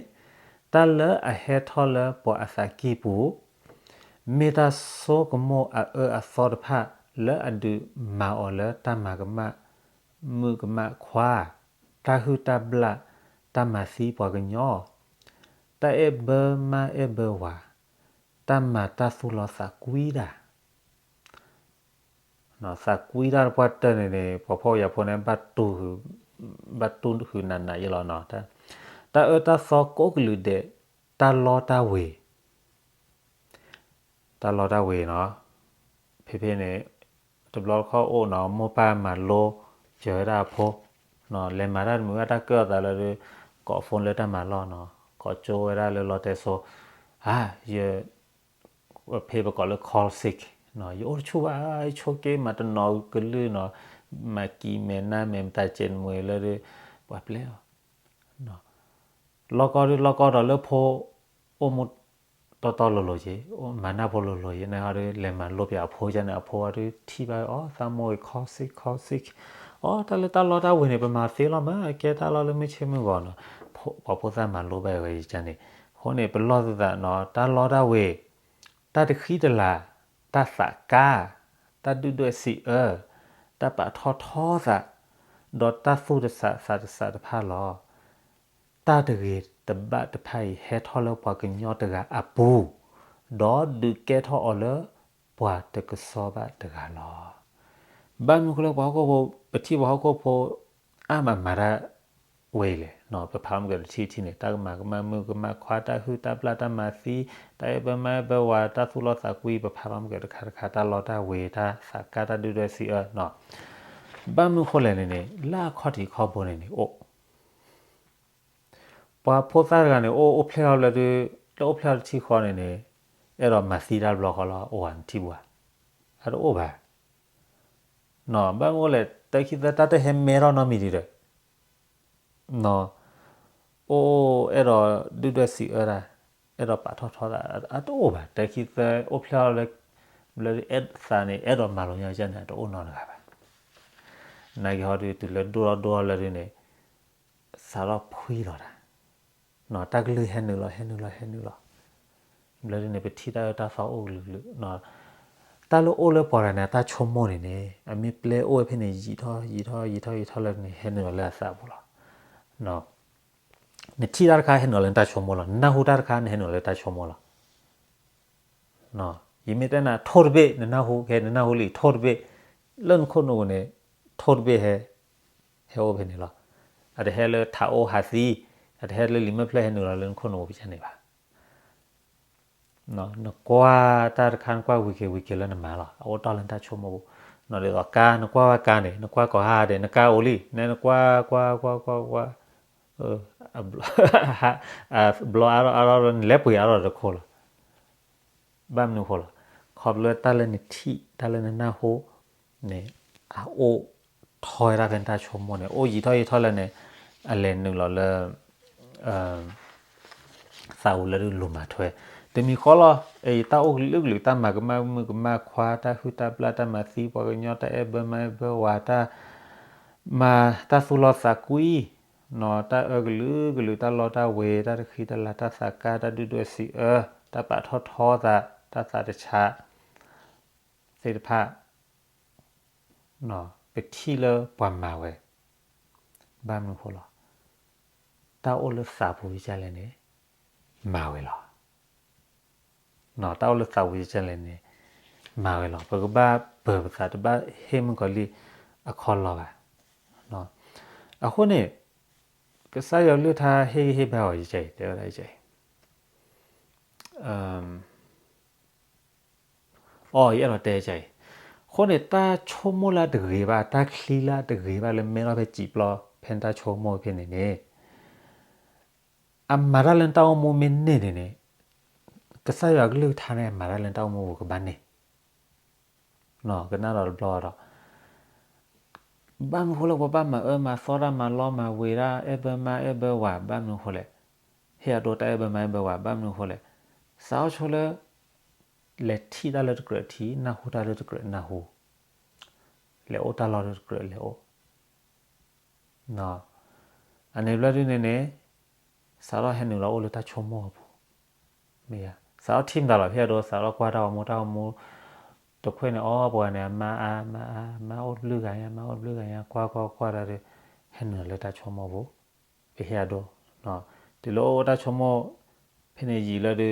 တၢ်လၢအဟဲထီၣ်လၢပှၤအသးကံၢ်ပူၤ မ့ၢ်တၢ်ဆိကမိၣ်အအၢအသီတဖၣ် လၢအဒုးမၤအီၤလၢတၢ်မၤကမၣ် မုၣ်ကမၣ်ခွါ, တၢ်ဟုၣ်တၢ်ဘျၣ်, တၢ်မၤသံပှၤကညီ, တၢ်အဲၣ်ဘၢမါအဲၣ်ဘၢဝၤ, တၢ်မၤတၢ်သူၣ်လီသးကွံတၢ် သးကွံတၢ်တပှၢ်တၢၢ်န့ၣ်န့ၣ် ပှၤဖှီၣ်ယာ်ဖိန့ၣ် ဘၣ်တူၢ်ဃုာ်နးနးယဲလီၤနီၤ. တၢ်အၢတၢ်သီကိးကလုာ်ဒဲး, တၢ်လီတၢ်ဝ့ၤ, တၢ်လီတၢ်ဝ့ၤနီၤ, ဖဲဖဲန့ၣ် တဘျီတခီၣ်အိၣ်နီၤ မိၢ်ပၢ်မၤလိ ယၢၤဝဲဒၣ်အဖိ, လဲၤမၤတၢ်တမုာ်ဘၣ်တၢ်ကၢၣ်အသးလၢ ကိး phone လၢတၢ်မၤလီၢ်နီၤ, ကိးကၠိဝဲဒၣ်လၢလီတဲစိ, ယ ဖဲပကိးလၢ call sick, ယအိၣ်တဆူၣ်ဘၣ်, ယဆိက့မၤတနီၤကလုၢ်နီၤ, မၤကံၤမဲာ်နါမဲာ်မတၤစဲးနမှဲလၢ ပှၤပျဲအီၤ, လီၢ်ကီၢ်ဒုးလီၢ်ကီၢ်ဒီးလၢဖိ အိၣ်မူတီတီလိၤလိၤက့ၤ, မၤနၢ်ဖိလိၤလိၤက့ၤ, နဟီဒုးလဲၤမၤလိပၠးအဖိကန့ၣ် အဖိအီၤဒုးထံၣ်ဘၣ်အီၤ သးမိၢ်ဂ့ၤ call sick, call sick, အီ တၢ်လၢတၢ်လီတၢ်ဝ့ၤန့ၣ် ပမၤသ့လီၤမး ကဲတၢ်လီၢ်လၢမုၢ်ဆ့ၣ်မုၢ်ဂီၤနီၤ, ပှၤဖိသၣ်မၤလိဘၣ်ဝဲကန့ၣ်, အဃိန့ၣ် ပလီၢ်သးနီၤ တၢ်လီတၢ်ဝ့ၤ, တၢ်တဃံတလၤ, တၢ်သးကါ, တၢ်ဒုၣ်ဒွဲၣ်စံးအၢ, တၢ်ပာ်ထီၣ်ထီသး, ဒီးတၢ်သူၣ်တစးသးတစးတဖၣ်လီၤ. တၢ်တဂ့ၤတဘၣ်တဖၣ်အံၤ ဟဲထီၣ်လၢပှၤကညီတဂၤအပူၤ, ဒီးဒုးကဲထီၣ်အီၤလၢပှၤတကဆှီဘၣ်တဂၤလီၤ. ဘၣ်မနုၤအဃိလၢပှၤဟီၣ်ခိၣ်ဖိ, ပထံၣ်ပှၤဟီၣ်ခိၣ်ဖိ အါမးမၤတၢ်ဝဲအံၤလဲၣ်, ပဖးမုၢ်ကတထံၣ်ထံၣ်န့ၣ် တၢ်ကမၤကမၣ်မုၣ်ကမၣ်ခွါ တၢ်ဟုၣ်တၢ်ဘျၣ်တၢ်မၤသံ တၢ်အဲၣ်ဘၢမါအဲၣ်ဘၢဝၤ တၢ်သူၣ်လီသးကွံ ပဖးလီၤမုၢ်ကတခါတခါ တၢ်လီတၢ်ဝ့ၤ တၢ်သးကါ တၢ်ဒုၣ်ဒွဲၣ်စံးအၢနီၤ. ဘၣ်မနုၤအဃိလဲၣ်န့ၣ်န့ၣ် လၢအခီၣ်ထံးခီၣ်ဘိန့ၣ်န့ၣ် အိၣ် ပှၤဖိသၣ်တဂၤန့ၣ် အိၣ်အိၣ်ဖျဲၣ်ထီၣ်လၢဒုး, လၢအိၣ်ဖျဲၣ်ထီၣ်တထံၣ်ဃီန့ၣ်န့ၣ် အဲၣ်ဒိးမၤသံတၢ်တဘျီဃီလီၤ အိၣ်ဧါ နထံၣ်ပူၤဧါ, အတအိၣ်ဘၣ်. ဘၣ်မနုၤလဲၣ် တၢ်ခံသၢတၢ်တဟဲမဲထီၣ်နီတမံၤဒံးဒီး အိၣ်အဲၣ်ဒိးဒုၣ်ဒွဲၣ်စံးအၢတၢ်, အဲၣ်ဒိးပာ်ထီၣ်ထီသး အတအိၣ်ဘၣ်. တၢ်ခံသၢအိၣ်ဖျဲၣ်ထီၣ်လၢ ဘျၢဒုးအဲၣ်သးန့ၣ် အဲၣ်ဒိးမၤလိညါကန့ၣ် အတအိၣ်နီတဂၤဘၣ်. နာ်က့ဟီဒုး တုၤလၢဒိၣ်ထီၣ်ဒိၣ်ထီၣ်လၢဒုးန့ၣ် စးထီၣ်ဖှံလီၤတၢ်, တၢ်ကလုၢ်ဟဲနုာ်လီၤ ဟဲနုာ်လီၤ ဟဲနုာ်လီၤ. ဘျၢဒုးန့ၣ် ပထံၣ်တၢ်အၢတၢ်သီအိၣ်ကလုာ်ကလုာ်, တၢ်လၢအိၣ်လၢပှၤတဂၤန့ၣ် အတၢ်ဆိကမိၣ်န့ၣ်န့ၣ် အမ့ၢ်ပျဲအိၣ်ဝဲဖဲန့ၣ် ယံာ်ထီၣ် ယံာ်ထီၣ် ယံာ်ထီၣ် ယံာ်ထီၣ်လၢန့ၣ် ဟဲနုာ်လီၤလၢအသးပူၤလီၤ. နထံၣ်တၢ်တခါ ဟဲနုာ်လီၤလၢနတၢ်ဆိကမိၣ်လီၤ. နနၢ်ဟူတၢ်တခါ နဟဲနုာ်လီၤလၢတၢ်ဆိကမိၣ်လီၤ. ယမ့ၢ်တဲနၤ ထိၣ်တဘ့ၣ် နနၢ်ဟူ, ကဲ နနၢ်ဟူလံ ထိၣ်တဘ့ၣ် လၢနခိၣ်နူာ်ပူၤန့ၣ် ထိၣ်တဘ့ၣ်ဟဲ, ဟဲအိၣ်ဖဲန့ၣ်လီၤ. အတဟဲလၢထးအိၣ်ဟးသံ, အတဟဲလၢလံာ်မဲာ်ဖျၢၣ်ဟဲနုာ်လီၤလၢနခိၣ်နူာ်ပူၤဖဲန့ၣ်ဘၣ်. နကွၢ်တၢ်တခါ နကွၢ်ဝံၤက့ၤဝံၤက့ၤလၢနမၤလီၤ. အအိၣ်တ့ၢ်လၢနတၢ်ဆိကမိၣ်ပူၤ. ဒ်သိးကါ နကွၢ်ဝဲကါန့ၣ် နကွၢ်ကိးဟါဒဲး နကါအိၣ်လံ နကွၢ်ကွၢ်ကွၢ်ကွၢ်ကွၢ် ဘျီအါထီၣ်အါထီၣ် နလဲၤပှ့ၤအါထီၣ်တခိၣ်လီၤ. ဘၣ်မနုၤအဃိလီၤ. ခီဖျိတၢ်လၢနထံၣ် တၢ်လၢနနၢ်ဟူန့ၣ် အအိၣ်ထီၣ်ဝဲဒၣ်ဖဲနတၢ်ဆိကမိၣ်န့ၣ် အိၣ်ယံာ်ထီၣ်ယံာ်ထီၣ်လၢန့ၣ် အလဲၤနုာ်လီၤလၢ သးပူၤလၢဒုးလူၤမၤထွဲ တမံၤဃီလီၤ. အတၢ်အိၣ်ကလုာ်ကလုာ် တၢ်မၤကမၣ်မုၣ်ကမၣ်ခွါ တၢ်ဟုၣ်တၢ်ဘျၣ် တၢ်မၤသံပှၤကညီ တၢ်အဲၣ်ဘၢမါအဲၣ်ဘၢဝၤ တၢ်မၤတၢ်သူၣ်လီသးကွံ တၢ်အၢကလုာ်ကလုာ် တၢ်လီတၢ်ဝ့ၤ တၢ်တဃံတၢ်လၤ တၢ်သးကါ တၢ်ဒုၣ်ဒွဲၣ်စံးအၢ တၢ်ပာ်ထီၣ်ထီသး တၢ်သးတဆး သ့ၣ်တဖၣ် ပထံၣ်လၢပှၤမၤဝဲ ဘၣ်မနုၤဃိလီၤ. တၢ်အိၣ်လၢသးပူၤယကလဲၣ်န့ၣ် မၤဝဲလီၤ. တၢ်အိၣ်လၢသးပူၤယကလဲၣ်န့ၣ် မၤဝဲလီၤ. ပကဘၣ်ပၢၤပသး တဘၣ်ဟ့ၣ်မုၣ်ကီၤလံၢ်အခီၣ်လီၤဘၣ်. အဃိန့ၣ် ကစၢ်ယွၤကလုၢ်ကထါဟ့ၣ်ဂံၢ်ဟ့ၣ်ဘါအီၤယကအံၤ တဲဝဲဒၣ်ယကအံၤ အီ ယအဲၣ်ဒိးတဲကအံၤ, အဃိန့ၣ် တၢ်ဆိကမိၣ်လၢအတဂ့ၤဘၣ် တၢ်ချံလၢအတဂ့ၤဘၣ်လၢမဲထီၣ်ဖဲစံာ်ပျီ ဖဲနတၢ်ဆိကမိၣ်ဖဲန့ၣ်န့ၣ် အမၤတၢ်လၢနတၢ်အိၣ်မူမ့ၢ်န့ၢ်န့ၣ်န့ၣ် ကစၢ်ယွၤကလုၢ်ကထါန့ၣ် အမၤတၢ်လၢနတၢ်အိၣ်မူပူၤကဘၣ်န့ၢ် ကနၣ်ဒီးတဘျီဒီး ဘၣ်မနုၤဃိလၢပှၤဘၣ်မၤအၢမၤသီတၢ်မၤလီမၤဝ့ၤတၢ် အဲၣ်ဘၢမါအဲၣ်ဘၢဝၤ ဘၣ်မနုၤဃိလဲၣ်, ဟ့ၣ်အဒိတၢ်အဲၣ်ဘၢမါအဲၣ်ဘၢဝၤ ဘၣ်မနုၤဃိလဲၣ်, စးထီၣ်ဆိလၢ လဲၤထံၣ်တၢ်လၢတကြၢးထံၣ် နၢ်ဟူတၢ်လၢတကြၢးနၢ်ဟူ, လဲၤအိၣ်တၢ်လီၢ်လၢတကြၢးလဲၤအိၣ် အန့ၣ်ဘျီဒုန့ၣ်န့ၣ် စးထီၣ်ဟဲနုာ်လီၤအိၣ်လၢတၢ်ဆိကမိၣ်အပူၤ, မ့ၢ်ယါ, စးထီၣ်ထံၣ်မတၤလီၤ ဟ့ၣ်အဒိ စးထီၣ်ကွၢ်တၢ်ဂီၤမူ တၢ်ဂီၤမူ တခွဲးန့ၣ် အီ ပှၤန့ၣ် အမါအါ မါအါ မါအိၣ်ဘျုးဂၤညါ မါအိၣ်ဘျုးဂၤညါ ကွၢ်ကွၢ်ကွၢ်တၢ်ဒီး ဟဲနုာ်လီၤလၢတၢ်ဆိကမိၣ်ပူၤ, ပဟ့ၣ်အဒိ, တုၤလၢအိၣ်တၢ်ဆိကမိၣ် ဖဲန့ၣ်ယံာ်လၢဒုး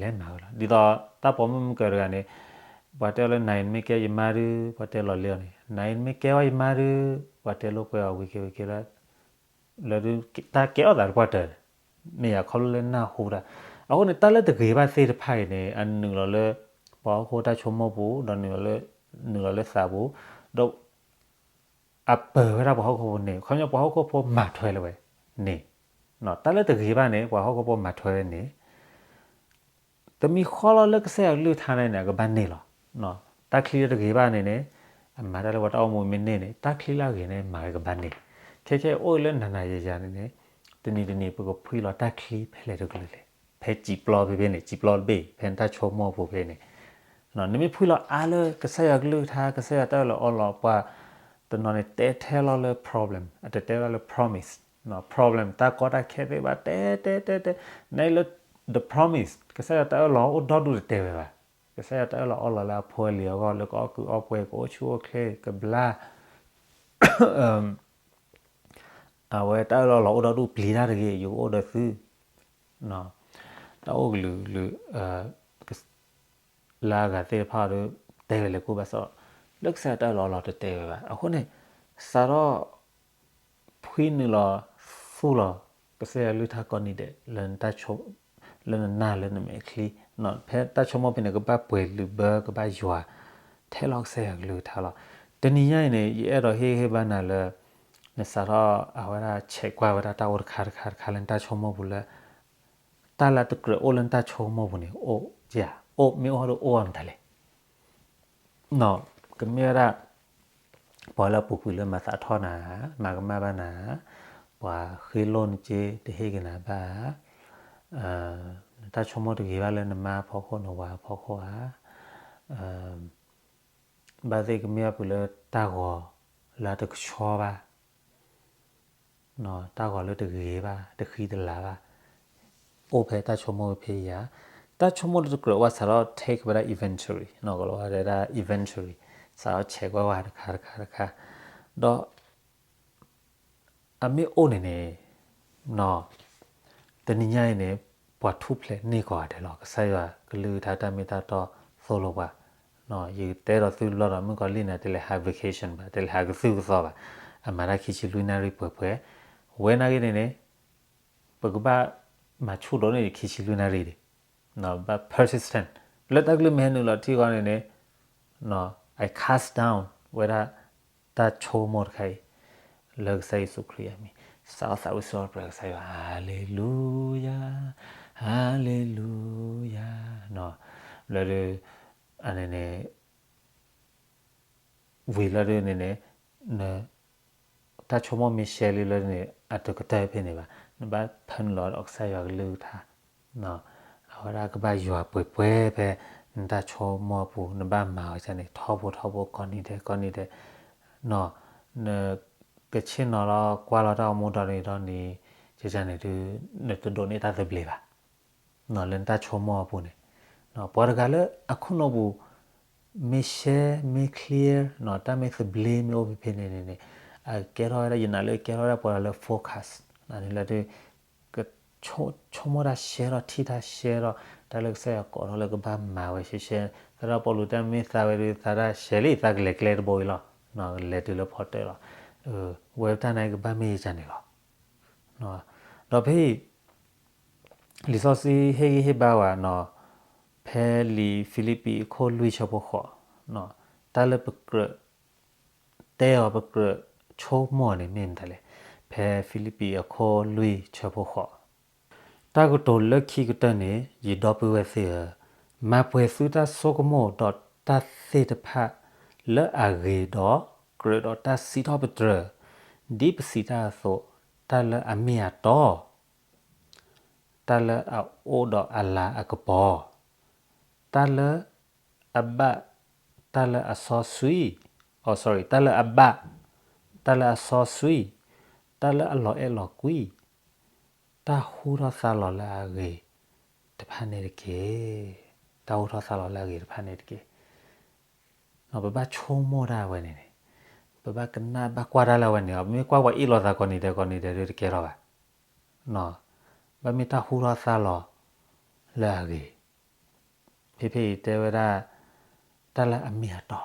လဲၤမၤဝဲလီၤ. ဒ်သိးတၢ်ပိာ်မုၣ်မုၢ်ကၢၤတဂၤန့ၣ် ပှၤတဲလၢနၤအံၤနမ့ၢ်ကဲယမါဒုး ပှၤတဲလီၤလံအီၤန့ၣ် နၤအံၤနမ့ၢ်ကဲအီၣ်ယမါဒုး ပှၤတဲလိာ်ကွဲအီၤဝံၤက့ၤဝံၤက့ၤလၢ လၢဒုး တၢ်ကဲအီၣ်သးတပှၢ်တၢၢ်န့ၣ် မ့ၢ်ယါခီဖျိလၢနၢ်ဟူတၢ်, အဃိန့ၣ် တၢ်လၢတဂ့ၤဘၣ်သ့ၣ်တဖၣ်အံၤန့ၣ် အနုာ်လီၤလၢ ပှၤဟီၣ်ခိၣ်တၢ်ဆိကမိၣ်ပူၤ ဒီး နုာ်လီၤလၢသးပူၤ, ဒီး အပၢၤဝဲဒၣ်ပှၤဟီၣ်ခိၣ်ဖိန့ၣ် ခီပညီပှၤဟီၣ်ခိၣ်ဖိမၤထွဲလၢၤဝဲန့ၣ်, တၢ်လၢတဂ့ၤဘၣ်န့ၣ် ပှၤဟီၣ်ခိၣ်ဖိမၤထွဲဝဲန့ၣ် တမံၤဃီလီၤလၢကစၢ်ယွၤကလုၢ်ကထါန့ၣ်န့ၣ် အကဘၣ်န့ၢ်လီၤ. တၢ်ချံလၢတဂ့ၤဘၣ်န့ၣ်န့ၣ် အမၤတၢ်လၢပှၤတၢ်အိၣ်မူမ့ၢ်န့ၢ်န့ၣ် တၢ်ချံလၢအဂ့ၤန့ၣ် မၤဝဲကဘၣ်န့ၢ်, ခဲခဲအိၣ်လၢနၤနၤယၤယၤန့ၣ်န့ၣ် တနံၤတနံၤပကဖှံလီၤတၢ်ချံဖဲလဲၣ်တကလုာ်လဲၣ်, ဖဲစံာ်ပျီဖဲဖဲန့ၣ် စံာ်ပျီတဘ့ၣ် ဖဲနတၢ်ဆိကမိၣ်အပူၤဖဲန့ၣ် နမ့ၢ်ဖှံလီၤအါလၢကစၢ်ယွၤကလုၢ်ကထါ ကစၢ်ယွၤတၢ်အၢၣ်လီၤအီလီၤ ပှၤတနီၤန့ၣ် တဲထဲလီၤလၢ problem အတတဲဝဲဒၣ်လၢ promise, problem တၢ်ကီတၢ်ခဲသ့ၣ်တဖၣ် တဲတဲတဲတဲ နလၢ the promise ကစၢ်ယွၤတၢ်အၢၣ်လီၤအိၣ်ဒီဒူၣ်တတဲဝဲဘၣ်. ကစၢ်ယွၤတၢ်အၢၣ်လီၤအီလီၤလၢအဖိအလံၤအဂီၢ် လၢကအီၣ်ကုာ်အီၣ်ပှဲၤ ကအိၣ်ဆူၣ်အိၣ်ချ့ ကဘျါ အဝဲတၢ်အၢၣ်လီၤအီလီၤအိၣ်ဒီဒူၣ် ပျံၤတၢ်တဂ့ၤ ယကအိၣ်ဒီးသု တၢ်အိၣ်ကလုာ်ကလုာ် လၢအဂၤသ့ၣ်တဖၣ်ဒီး တဲဝဲလဲၤကူၣ်ဘၣ်ဆၣ် လၢကစၢ်ယွၤတၢ်အၢၣ်လီၤအီလီၤတတဲဝဲဘၣ်. အဃိန့ၣ် စးထီၣ် ဖှံနုာ်လီၤ သူၣ်လီၤ ကစၢ်ယွၤကလုၢ်ကထါကိးနံၤဒဲး လၢနနၢ်လၢနမဲာ်ချံ ဖဲတၢ်ဆိကမိၣ်ဖဲန့ၣ် ကဘၣ်ပှဲၤလုၢ်ဘၢ ကဘၣ်ယွၤ ထဲလီၤကစၢ်ယွၤကလုၢ်ကထါလီၤ. တနံၤညါအံၤန့ၣ် ယအဲၣ်ဒိးဟ့ၣ်ဂံၢ်ဟ့ၣ်ဘါနၤလၢ နစးထီၣ်အဝဲဒၣ် check ကွၢ်ဝဲဒၣ်တၢ်အိၣ်တခါတခါတခါလၢနတၢ်ဆိကမိၣ်ပူၤလၢ တၢ်လၢတကြၢးအိၣ်လၢနတၢ်ဆိကမိၣ်ပူၤန့ၣ် အိၣ်ဧါ, အိၣ်မ့ၢ်အိၣ်ဒီးအိၣ်အီၤမတၤလဲၣ်. ကမ့ၢ်ဝဲဒၣ် ပှၤလၢအပူၤကွံာ်လၢမၤသးထီၣ်နၤ, မၤကမၣ်ဘၣ်နၤ, ပှၤဃ့လိၢ်နစ့ တဟ့ၣ်က့ၤနၤဘၣ်ဧါ, နတၢ်ဆိကမိၣ်တဂ့ၤဘၣ်လၢနမါအဖီခိၣ် နဝၤအဖီခိၣ်ဧါ, ဘၣ်သ့ၣ်ကမ့ၢ်ဘၣ်ပှၤလၢတၢ်ဂီၤလၢအတကဆှီဘၣ် တၢ်ဂီၤလၢတဂ့ၤဘၣ် တဃံတလၤဘၣ်, အိၣ်ဖဲတၢ်ဆိကမိၣ်ဖဲယၤ, တၢ်ဆိကမိၣ်လၢတကြၢးဝဲစးထီ၁ take ဝဲဒၣ် inventory ကလီၤဝဲဒၣ် inventory စးထီၣ် check ကွၢ်ဝဲတခါတခါတခါ, ဒီး အမ့ၢ်အိၣ်န့ၣ်န့ၣ် တနံၤညါအံၤန့ၣ် ပှၤထူၣ်ဖျဲးန့ၢ်ကိးဂၤဒဲးလီၤ. ကစၢ်ယွၤကလုၢ်ကထါတၢ်မ့ၢ်တၢ်တီသိၣ်လိပှၤ, ယတဲဒီးသုတဘျီဒီး မုၣ်ကီၤလံၢ်န့ၣ် တလဲၤဟး vacation ဘၣ်, တလဲၤဟးကသုၣ်ကသီဘၣ်, အမၤတၢ်ခံဆံလွံၢ်နၣ်ရံၣ်ပှဲၤပှဲၤ, ဝဲနာ်က့န့ၣ်န့ၣ် ပကဘၣ်မၤဆူၣ်ဒိၣ်န့ၢ်ခံဆံလွံၢ်နၣ်ရံၣ်ဒံး, ဘၣ် persistent လၢတၢ်ကလုၢ်မ့ၢ်ဟဲနုာ်လီၤထံအဂီၢ်န့ၣ်န့ၣ် I cast down ဝဲဒၣ် တၢ်ဆိကမိၣ်တခါအံၤ လၢကစၢ်ယ့ၣ်ၡူးခရံာ်အမံၤ, စးထီၣ်သးဝံၣ်စံးထီၣ်ပတြၢၤကစၢ်ယွၤ, ဟါလ့လူယၤ, ဟါလ့လူယၤ, လၢဒုး အန့ၣ်န့ၣ် ဝံၤလၢဒ်န့ၣ်န့ၣ် န တၢ်ဆိကမိၣ်မ့ၢ်ရှဲလံလၢန့ၣ် အတကတၢၢ်ဖဲန့ၣ်ဘၣ်, နဘၣ်ဖၢနုာ်လီၤဒီးကစၢ်ယွၤကလုၢ်ကထါ, အဝဲဒၣ်ကဘၣ်ယွၤပှဲၤပှဲၤဖဲ နတၢ်ဆိကမိၣ်အပူၤ နဘၣ်မၤဝဲဒ်န့ၣ် ထီဘိထီဘိ ကိးနံၤဒဲးကိးနံၤဒဲး, နကဆ့ၣ်နီၤလီၤကွၢ်လီၤတၢ်အိၣ်မူဒီးန့ၣ်ဒီးန့ၣ် ကန့ၣ်ဒုး နတဒိးန့ၢ်တၢ်သဘျ့ဘၣ် လၢနတၢ်ဆိကမိၣ်အပူၤန့ၣ်, ပှၤတဂၤလၢအခိၣ်နူာ်ပူၤ မ့ၢ်ရှဲ မ့ၢ် clear တၢ်မ့ၢ်သဘျ့မ့ၢ်အိၣ်ဖဲဖဲန့ၣ်န့ၣ်န့ၣ် အကဲထီၣ်ဝဲဒၣ် ယနာ်လၢကဲထီၣ်ဝဲဒၣ်ပှၤလၢ focus န့ၣ်လၢ ကဆိကမိၣ်တၢ်ရှဲထီၣ် ထံၣ်တၢ်ရှဲထီၣ် တၢ်လၢကစၢ်ယွၤကိးထီၣ်လၢကဘၣ်မၤဝဲရှဲရှဲ, သရၣ်ပီလူးတၢ်မ့ၢ်သးဝဲဒုး သးတၢ်ရှဲလံ သးကလဲၤကျဲတဘိအံၤလီၤ, လဲၤတုၤလၢဖီတၢၣ်လီၤ, ဝဲတၢ်န့ၣ်ကဘၣ်မ့ၢ်ယကန့ၣ်လီၤ. ဒီးဖဲအံၤ လံာ်စီဆှံဟ့ၣ်ဂံၢ်ဟ့ၣ်ဘါဝဲနီၤ, ဖဲလံာ်ဖံလံးပံးအခိၣ်လွံၢ်ဆၢဖိဃိး, တၢ်လၢပကြၢးတဲအီၤ ပကြၢးဆိကမိၣ်အီၤန့ၣ်မ့ၢ်မတၤလဲၣ်. ဖဲဖံလံးပံးအခိၣ်လွံၢ်ဆၢဖိဃိး, တၢ်ကတိၤလၢခံကတၢၢ်န့ၣ် ယဒီပုၢ်ဝဲၢ်သ့ၣ်ဧၢ, မၤပှဲၤသုတၢ်ဆိကမိၣ်ဒီးတၢ်သ့ၣ်တဖၣ်လၢအဂ့ၤဒီး ကြၢးဒီးတၢ်စံးထီၣ်ပတြၢၤ, ဒ်ပစံးတၢ်အသိး, တၢ်လၢအမ့ၢ်အတီ, တၢ်လၢအအိၣ်ဒီးအလၤအကပီၤ, တၢ်လၢအဘၣ်, တၢ်လၢအစီဆှံ, အိ sorry, တၢ်လၢအဘၣ်, တၢ်လၢအစီဆှံ, တၢ်လၢအလီၤအဲၣ်လီၤကွံ, တၢ်ဟူထီၣ်သါလီၤလၢအဂ့ၤတဖၣ်န့ၣ်တက့ၢ်. တၢ်ဟူထီၣ်သါလီၤလၢအဂ့ၤတဖၣ်န့ၣ်တက့ၢ်. ပဘၣ်ဆိကမိၣ်တၢ်ဝဲန့ၣ်န့ၣ်, ပဘၣ်ကနၣ်ဘၣ်ကွၢ်တၢ်လၢအဝဲန့ၣ်, ပမ့ၢ်ကွၢ်ပှၤအ့ၣ်လိာ်သးကိးနံၤဒဲးကိးနံၤဒဲးဒုးတကဲထီၣ်ဘၣ်. ဘၣ်မ့ၢ်တၢ်ဟူထီၣ်သါလီၤလၢအဂ့ၤ. ဖဲဖဲအံၤတဲဝဲဒၣ် တၢ်လၢအမ့ၢ်အတီ,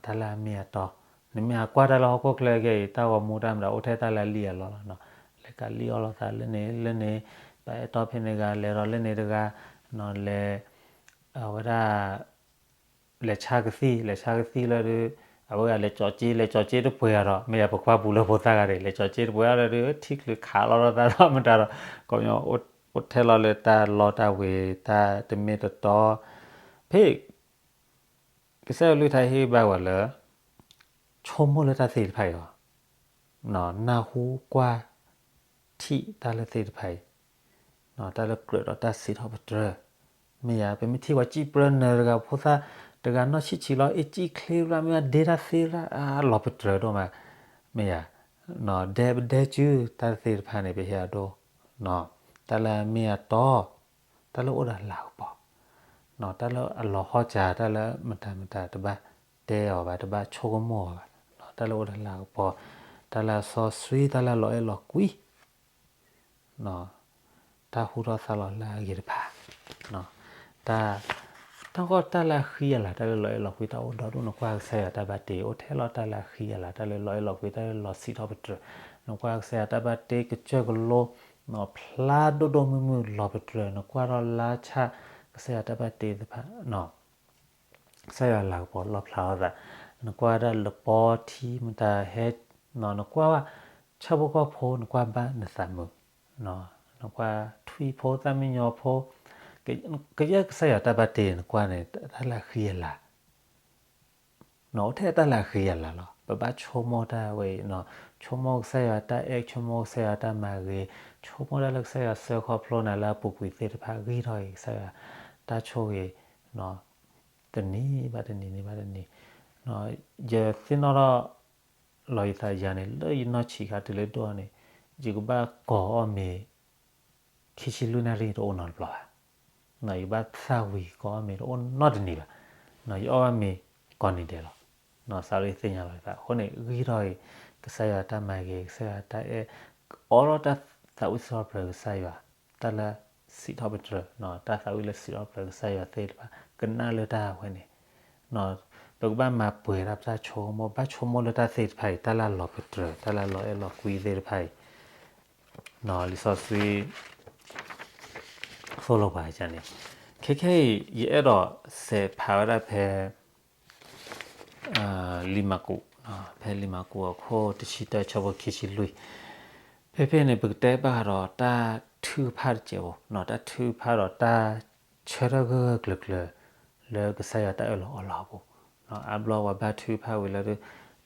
တၢ်လၢအမ့ၢ်အတီ, နမ့ၢ်ဟးကွၢ်တၢ်လၢဟီၣ်ခိၣ်ချၢခဲအံၤ တၢ်ဂီၤမူတၢ်မတၤအိၣ်ထဲတၢ်လၢအလံၣ်အလီလီၤ, လဲၤကလံၣ်အီၣ်လိာ်သးလၢန့ၣ်လၢန့ၣ်, ပအဲၣ်တီဖဲန့ၣ်တဂၤ လဲၤဒီးလၢန့ၣ်တဂၤ, လဲၤ အဝဲဒၣ် လဲၤဆါကသံၣ် လဲၤဆါကသံၣ်လၢဒုး, အဝဲဒၣ်လဲၤကၠီၤက့ လဲၤကၠီၤက့တပှဲၤအါဒီး မ့ၢ်ယၤပကွၢ်ပူၤလၢဖိသၣ်ဂၤန့ၣ် လဲၤကၠီၤက့တပှဲၤအါဒီးဒုး ထံချုးခးလီၤဒီးသးဒီးမတၤဒီး ကီၢ်ညီ အိၣ်ထဲလီၤလၢတၢ်လီတၢ်ဝ့ၤ တၢ်တမ့ၢ်တတီ, ဖဲ ကစၢ်ယွၤကလုၢ်ကထါဟ့ၣ်ဂံၢ်ဟ့ၣ်ဘါဝဲလၢ ဆိကမိၣ်လၢတၢ်သ့ၣ်တဖၣ်အံၤလီၤ. နၢ်ဟူကွၢ်ထံၣ်တၢ်လၢသ့ၣ်တဖၣ်အံၤ, တၢ်လၢကြၢးဒီးတၢ်စံးထီၣ်ပတြၢၤ, မ့ၢ်ယၤ ပမ့ၢ်ထံၣ်ပှၤစံၣ်ပြၢနၢၤတဂၤ ဖိသၣ်တဂၤနီၢ်ဆံၣ်ဆံးလီၤ အ့ၣ်စံၣ်ချ့ရၣ် မ့ၢ်ဝဲဒ့တၢ်သ့ရၣ် အလီၤပတြၢၤဒိၣ်မး, မ့ၢ်ယၤ ဒဲပဒဲစု တၢ်သ့ၣ်တဖၣ်န့ၣ် ပဟ့ၣ်အဒိ, တၢ်လၢအမ့ၢ်အတီ, တၢ်လၢအိၣ်ဒီးလၤကပီၤ, တၢ်လၢအလီၤဟီၣ်စၢၤ တၢ်လၢမတၤမတၤတဘၣ်တဲအီၤဘၣ် တဘၣ်ဆိကမိၣ်အီၤဘၣ်, တၢ်လၢအိၣ်ဒီးလၤကပီၤ, တၢ်လၢအစီဆှံ တၢ်လၢအလီၤအဲၣ်လီၤကွံ တၢ်ဟူထီၣ်သါလီၤလၢအဂ့ၤတဖၣ်, တၢ် တၢ်ဂီၢ်တၢ်လၢအဃံအလၤ တၢ်လၢလီၤအဲၣ်လီၤကွံ တၢ်အိၣ်ဒီဒူၣ် နကွၢ်ကစၢ်ယွၤတၢ်ဘၣ်တ့ အိၣ်ထဲလီၤတၢ်လၢအဃံအလၤ တၢ်လၢလီၤအဲၣ်လီၤကွံ တၢ်လၢလီၤစံးထီၣ်ပတြၢၤ, နကွၢ်ကစၢ်ယွၤတၢ်ဘၣ်တ့ ကစၢၢ်ကလိ ဖျါဒိၣ်ဒိၣ်မုၢ်မုၢ် လီၤပတြၢၤ နကွၢ်ထီၣ်လါဆၣ် ကစၢ်ယွၤတၢ်ဘၣ်တ့တဖၣ် ကစၢ်ယွၤလၤကပီၤလီၣ်ဖျါထီၣ်သး, နကွၢ်ဒၣ်လပီထံမတၤဟဲ, နကွၢ်ဝဲ ဆၣ်ဖိကီၢ်ဖိ နကွၢ်ဘၣ်နသးမုာ်, နကွၢ်ထွံၣ်ဖိသၣ်မံညီၤဖိ, ကယဲၢ်ကစၢ်ယွၤတၢ်ဘၣ်တ့ နကွၢ်န့ၣ် တၢ်လၢအဃံအလၤ အိၣ်ထဲတၢ်လၢအဃံအလၤလီၤ. ပဘၣ်ဆိကမိၣ်တၢ်ဝဲအံၤ, ဆိကမိၣ်ကစၢ်ယွၤတၢ်အဲၣ်, ဆိကမိၣ်ကစၢ်ယွၤတၢ်မၤဂ့ၤ, ဆိကမိၣ်တၢ်လၢကစၢ်ယွၤစၢဃီဖျိနၤလၢအပူၤကွံာ်သ့ၣ်တဖၣ် ဂံၢ်ထီၣ်က့ၤကစၢ်ယွၤတၢ်ဆိၣ်ဂ့ၤ တနံၤဘၣ်တနံၤ နံၤဘၣ်တနံၤ, ယသ့ၣ်နီၣ်ထီၣ်လီၤယသးယၤန့ၣ် လၢယနီၢ်ဆံးခါတုၤလၢဒိၣ်န့ၣ် ယကဘၣ်ကိးအီၣ်မ့ၤ ခံဆံလွံၢ်နၣ်ရံၣ်တအိၣ်နီတဘျီဘၣ်. ယဘၣ်သၣ်ဝံၤကိးအီၣ်မ့ၤတအိၣ်နီတနံၤဘၣ်. ယအီၣ်ဘၣ်မ့ၤကိးနံၤဒဲးလီၤ. စးလၢယသ့ၣ်ညါလီၤယသးအဃိန့ၣ် ဂံၢ်ထီၣ်အံၤ ကစၢ်ယွၤတၢ်မၤဂ့ၤ ကစၢ်ယွၤတၢ်အဲၣ် အိးထီၣ်တၢ်သးဝံၣ်စံးထီၣ်ပတြၢၤကစၢ်ယွၤ တၢ်လၢစံးထီၣ်ပတြၢၤ တၢ်သးဝံၣ်လၢစံးထီၣ်ပတြၢၤကစၢ်ယွၤသ့ၣ်တဖၣ် ကနၣ်လၢတၢ်ဝဲန့ၣ် ပကဘၣ်မၤပှဲၤဒၣ်ပတၢ်ဆိကမိၣ် ဘၣ်ဆိကမိၣ်လၢတၢ်သ့ၣ်တဖၣ်အံၤ တၢ်လၢအလီၤပတြၢၤ တၢ်လၢအလီၤအဲၣ်လီၤကွံသ့ၣ်တဖၣ်အံၤ လံာ်စီဆှံ သိၣ်လိပှၤန့ၣ် ခဲခဲအံၤ ယအဲၣ်ဒိးစဲးဖးဝဲဒၣ်ဖဲ လံာ်မၢ်ကူး ဖဲလံာ်မၢ်ကူးအခိၣ်တဆံတၢ ဆၢဖိခံဆံလွံၢ် ဖဲဖဲန့ၣ် ပကတဲဘၣ်ဃးဒီးတၢ်ထုကဖၣ်တစဲးဖိ တၢ်ထုကဖၣ်ဒီးတၢ်ဆၢထၢၣ်ဂၢၢ်ဂၢၢ်ကျၢၤကျၢၤ လၢကစၢ်ယွၤတၢ်အၢၣ်လီၤအီလီၤအပူၤ အါဘျီပှၤဘါထုကဖၣ်ဝံၤလၢဒုး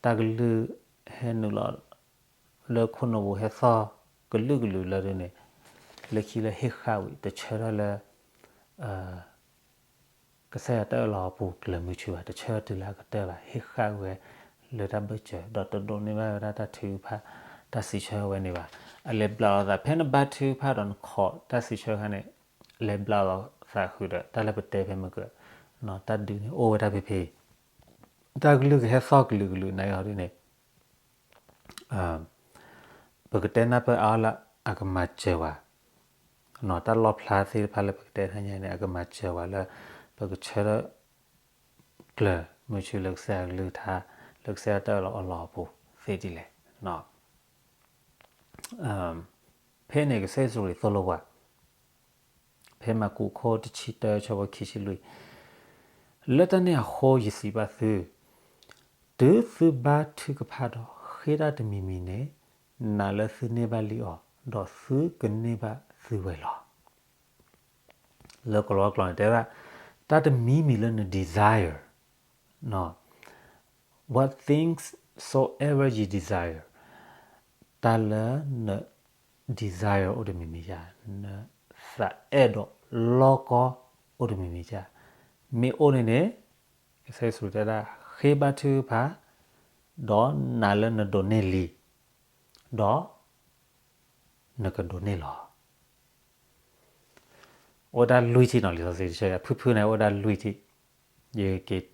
တၢ်ကလုၢ်ဟဲနုာ်လီၤ လၢခိၣ်နူာ်ပူၤဟဲသီၣ်ကလုာ်ကလုာ်လၢဒုးန့ၣ် လၢခံလၢဟ့ၣ်ဃာ်ဝံၤ တဆၢထၢၣ်လၢ ကစၢ်ယွၤတၢ်အၢၣ်လီၤအပူၤကျၢၤမုာ်ဆူၣ်ဘၣ်, တဆၢထၢၣ်တုၤလၢအကတၢၢ်ဘၣ်, ဟ့ၣ်ဃာ်ဝဲလၢတၢ်ဘၢၣ်စၢၤ ဒီးတဒိးန့ၢ်ဘၣ်ဝဲဒၣ်တၢ်ထုကဖၣ် တၢ်စံးဆၢဝဲန့ၣ်ဘၣ်. အလဲၤဘျးလီၤသး ဖဲနဘါထုကဖၣ်ဒီးနခိးတၢ်စံးဆၢအခါန့ၣ် လဲၤဘျးလီၤသးဃုာ်ဒီး တၢ်လၢပတဲဖဲမုၢ်ကၢၢ် တၢ်ဒုးန့ၣ်အိၣ်ဝဲဒၣ်ဖဲဖဲ တၢ်ကလုၢ်ကဟဲသီၣ်ကလုာ်ကလုာ်နၤအံၤဒ်န့ၣ် ပကတဲနၢ်ပၢၢ်အါလၢအကမၤစၢၤဝဲ, တၢ်လီၣ်ဖျါသ့ၣ်တဖၣ်လၢပကတဲတဟါညါန့ၣ် အကမၤစၢၤဝဲလၢ ပကဆၢထၢၣ်ကျၢၤမုာ်ဆူၣ်လၢကစၢ်ယွၤကလုၢ်ကထါ လၢကစၢ်ယွၤတၢ်အၢၣ်လီၤအီလီၤအပူၤသ့ဒ်လဲၣ်. ဖဲန့ၣ်ကစၢ်ယ့ၣ်ၡူးခရံာ်သိၣ်လိပှၤ ဖဲမၢ်ကူးခိၣ်တဆံတၢဆၢဖိခံဆံလွံၢ်, လၢတၢ်န့ၣ်အဃိယစံးဘၣ်သု, တုၤသုဘါထုကဖၣ်ဒီးဃ့တၢ်တမံၤမံၤန့ၣ်, နာ်လၢသုန့ၢ်ဘၣ်လံအီၤ, ဒီးသုကန့ၢ်ဘၣ်သုဝဲလီၤ. လၢကလီကလီန့ၣ်တဲဒၣ် တၢ်တမံၤမံၤလၢန desire, what things soever ye desire, တၢ်လၢန desire အိၣ်တမံၤမံၤယါ, နသးအဲၣ်ဒိးလီကီအိၣ်တမံၤမံၤယါ, မ့ၢ်အိၣ်န့ၣ်န့ၣ် ကစၢ်ယ့ၣ်ၡူးတဲဒၣ် ဃ့ဘါထုကဖၣ်, ဒီးနာ်လၢနဒိးန့ၢ်လံ, ဒီး နကဒိးန့ၢ်လီၤ. အိၣ်ဝဲဒၣ်လွံၢ်ထံၣ်နီၤ လံာ်စီဆှံတဆၢ အဖုၣ်ဖုၣ်န့ၣ် အိၣ်ဝဲဒၣ်လွံၢ်ထံၣ်, ယက့ၤ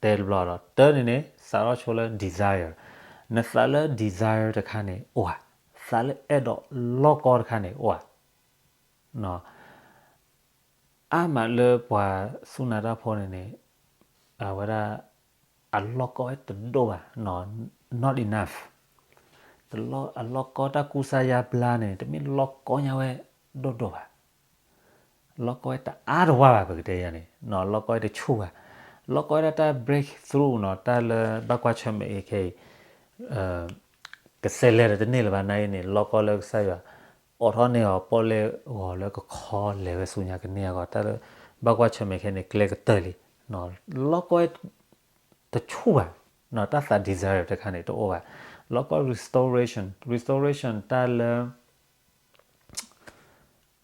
တဲတဘျီဒီး တၢန့ၣ်န့ၣ် စးထီၣ်ဆိလၢ desire, နသးလၢ desire တခါန့ၣ် အိၣ်ဧါ, သးလၢအဲၣ်ဒိးလီကီတခါန့ၣ် အိၣ်ဧါ. အါမးလၢပှၤစူၢ်နာ်တၢ်ဖိန့ၣ်န့ၣ် အဝဲဒၣ် အလီကီဝဲတဒိၣ်ဘၣ်, not enough, အလီကီတၢ်ကူစါယါဘျါန့ၣ် တမ့ၢ်လီကီညါဝဲဒိၣ်ဒိၣ်ဘၣ်, လီကီဝဲတအါတဝါဘၣ် ပကတဲယၤန့ၣ် လီကီဝဲတဆူၣ်ဘၣ်, လီကီဝဲဒၣ်တၢ် breakthrough နီၤ တၢ်လၢဘၣ်ကွၢ်ဆၢၣ်မဲာ်အံၤခဲအံၤ ကစဲးလဲၤဒီးတန့ၢ်လၢၤဘၣ် နာ်အံၤန့ၣ် လီကီလၢကစၢ်ယွၤ အိးထီၣ်န့ၢ်အီၤပီၣ်လဲၣ်ဂီၤလၢကခီလဲၤဝဲဆူညါကန့ၢ်အဂီၢ် တၢ်လၢဘၣ်ကွၢ်ဆၢၣ်မဲာ်ခဲန့ၣ် ကျဲကတၢၢ်လံ, လီကီဝဲ တဆူၣ်ဘၣ်, တၢ်သး desire တခါန့ၣ် တအိၣ်ဘၣ်, လီကီ restoration, restoration တၢ်လၢ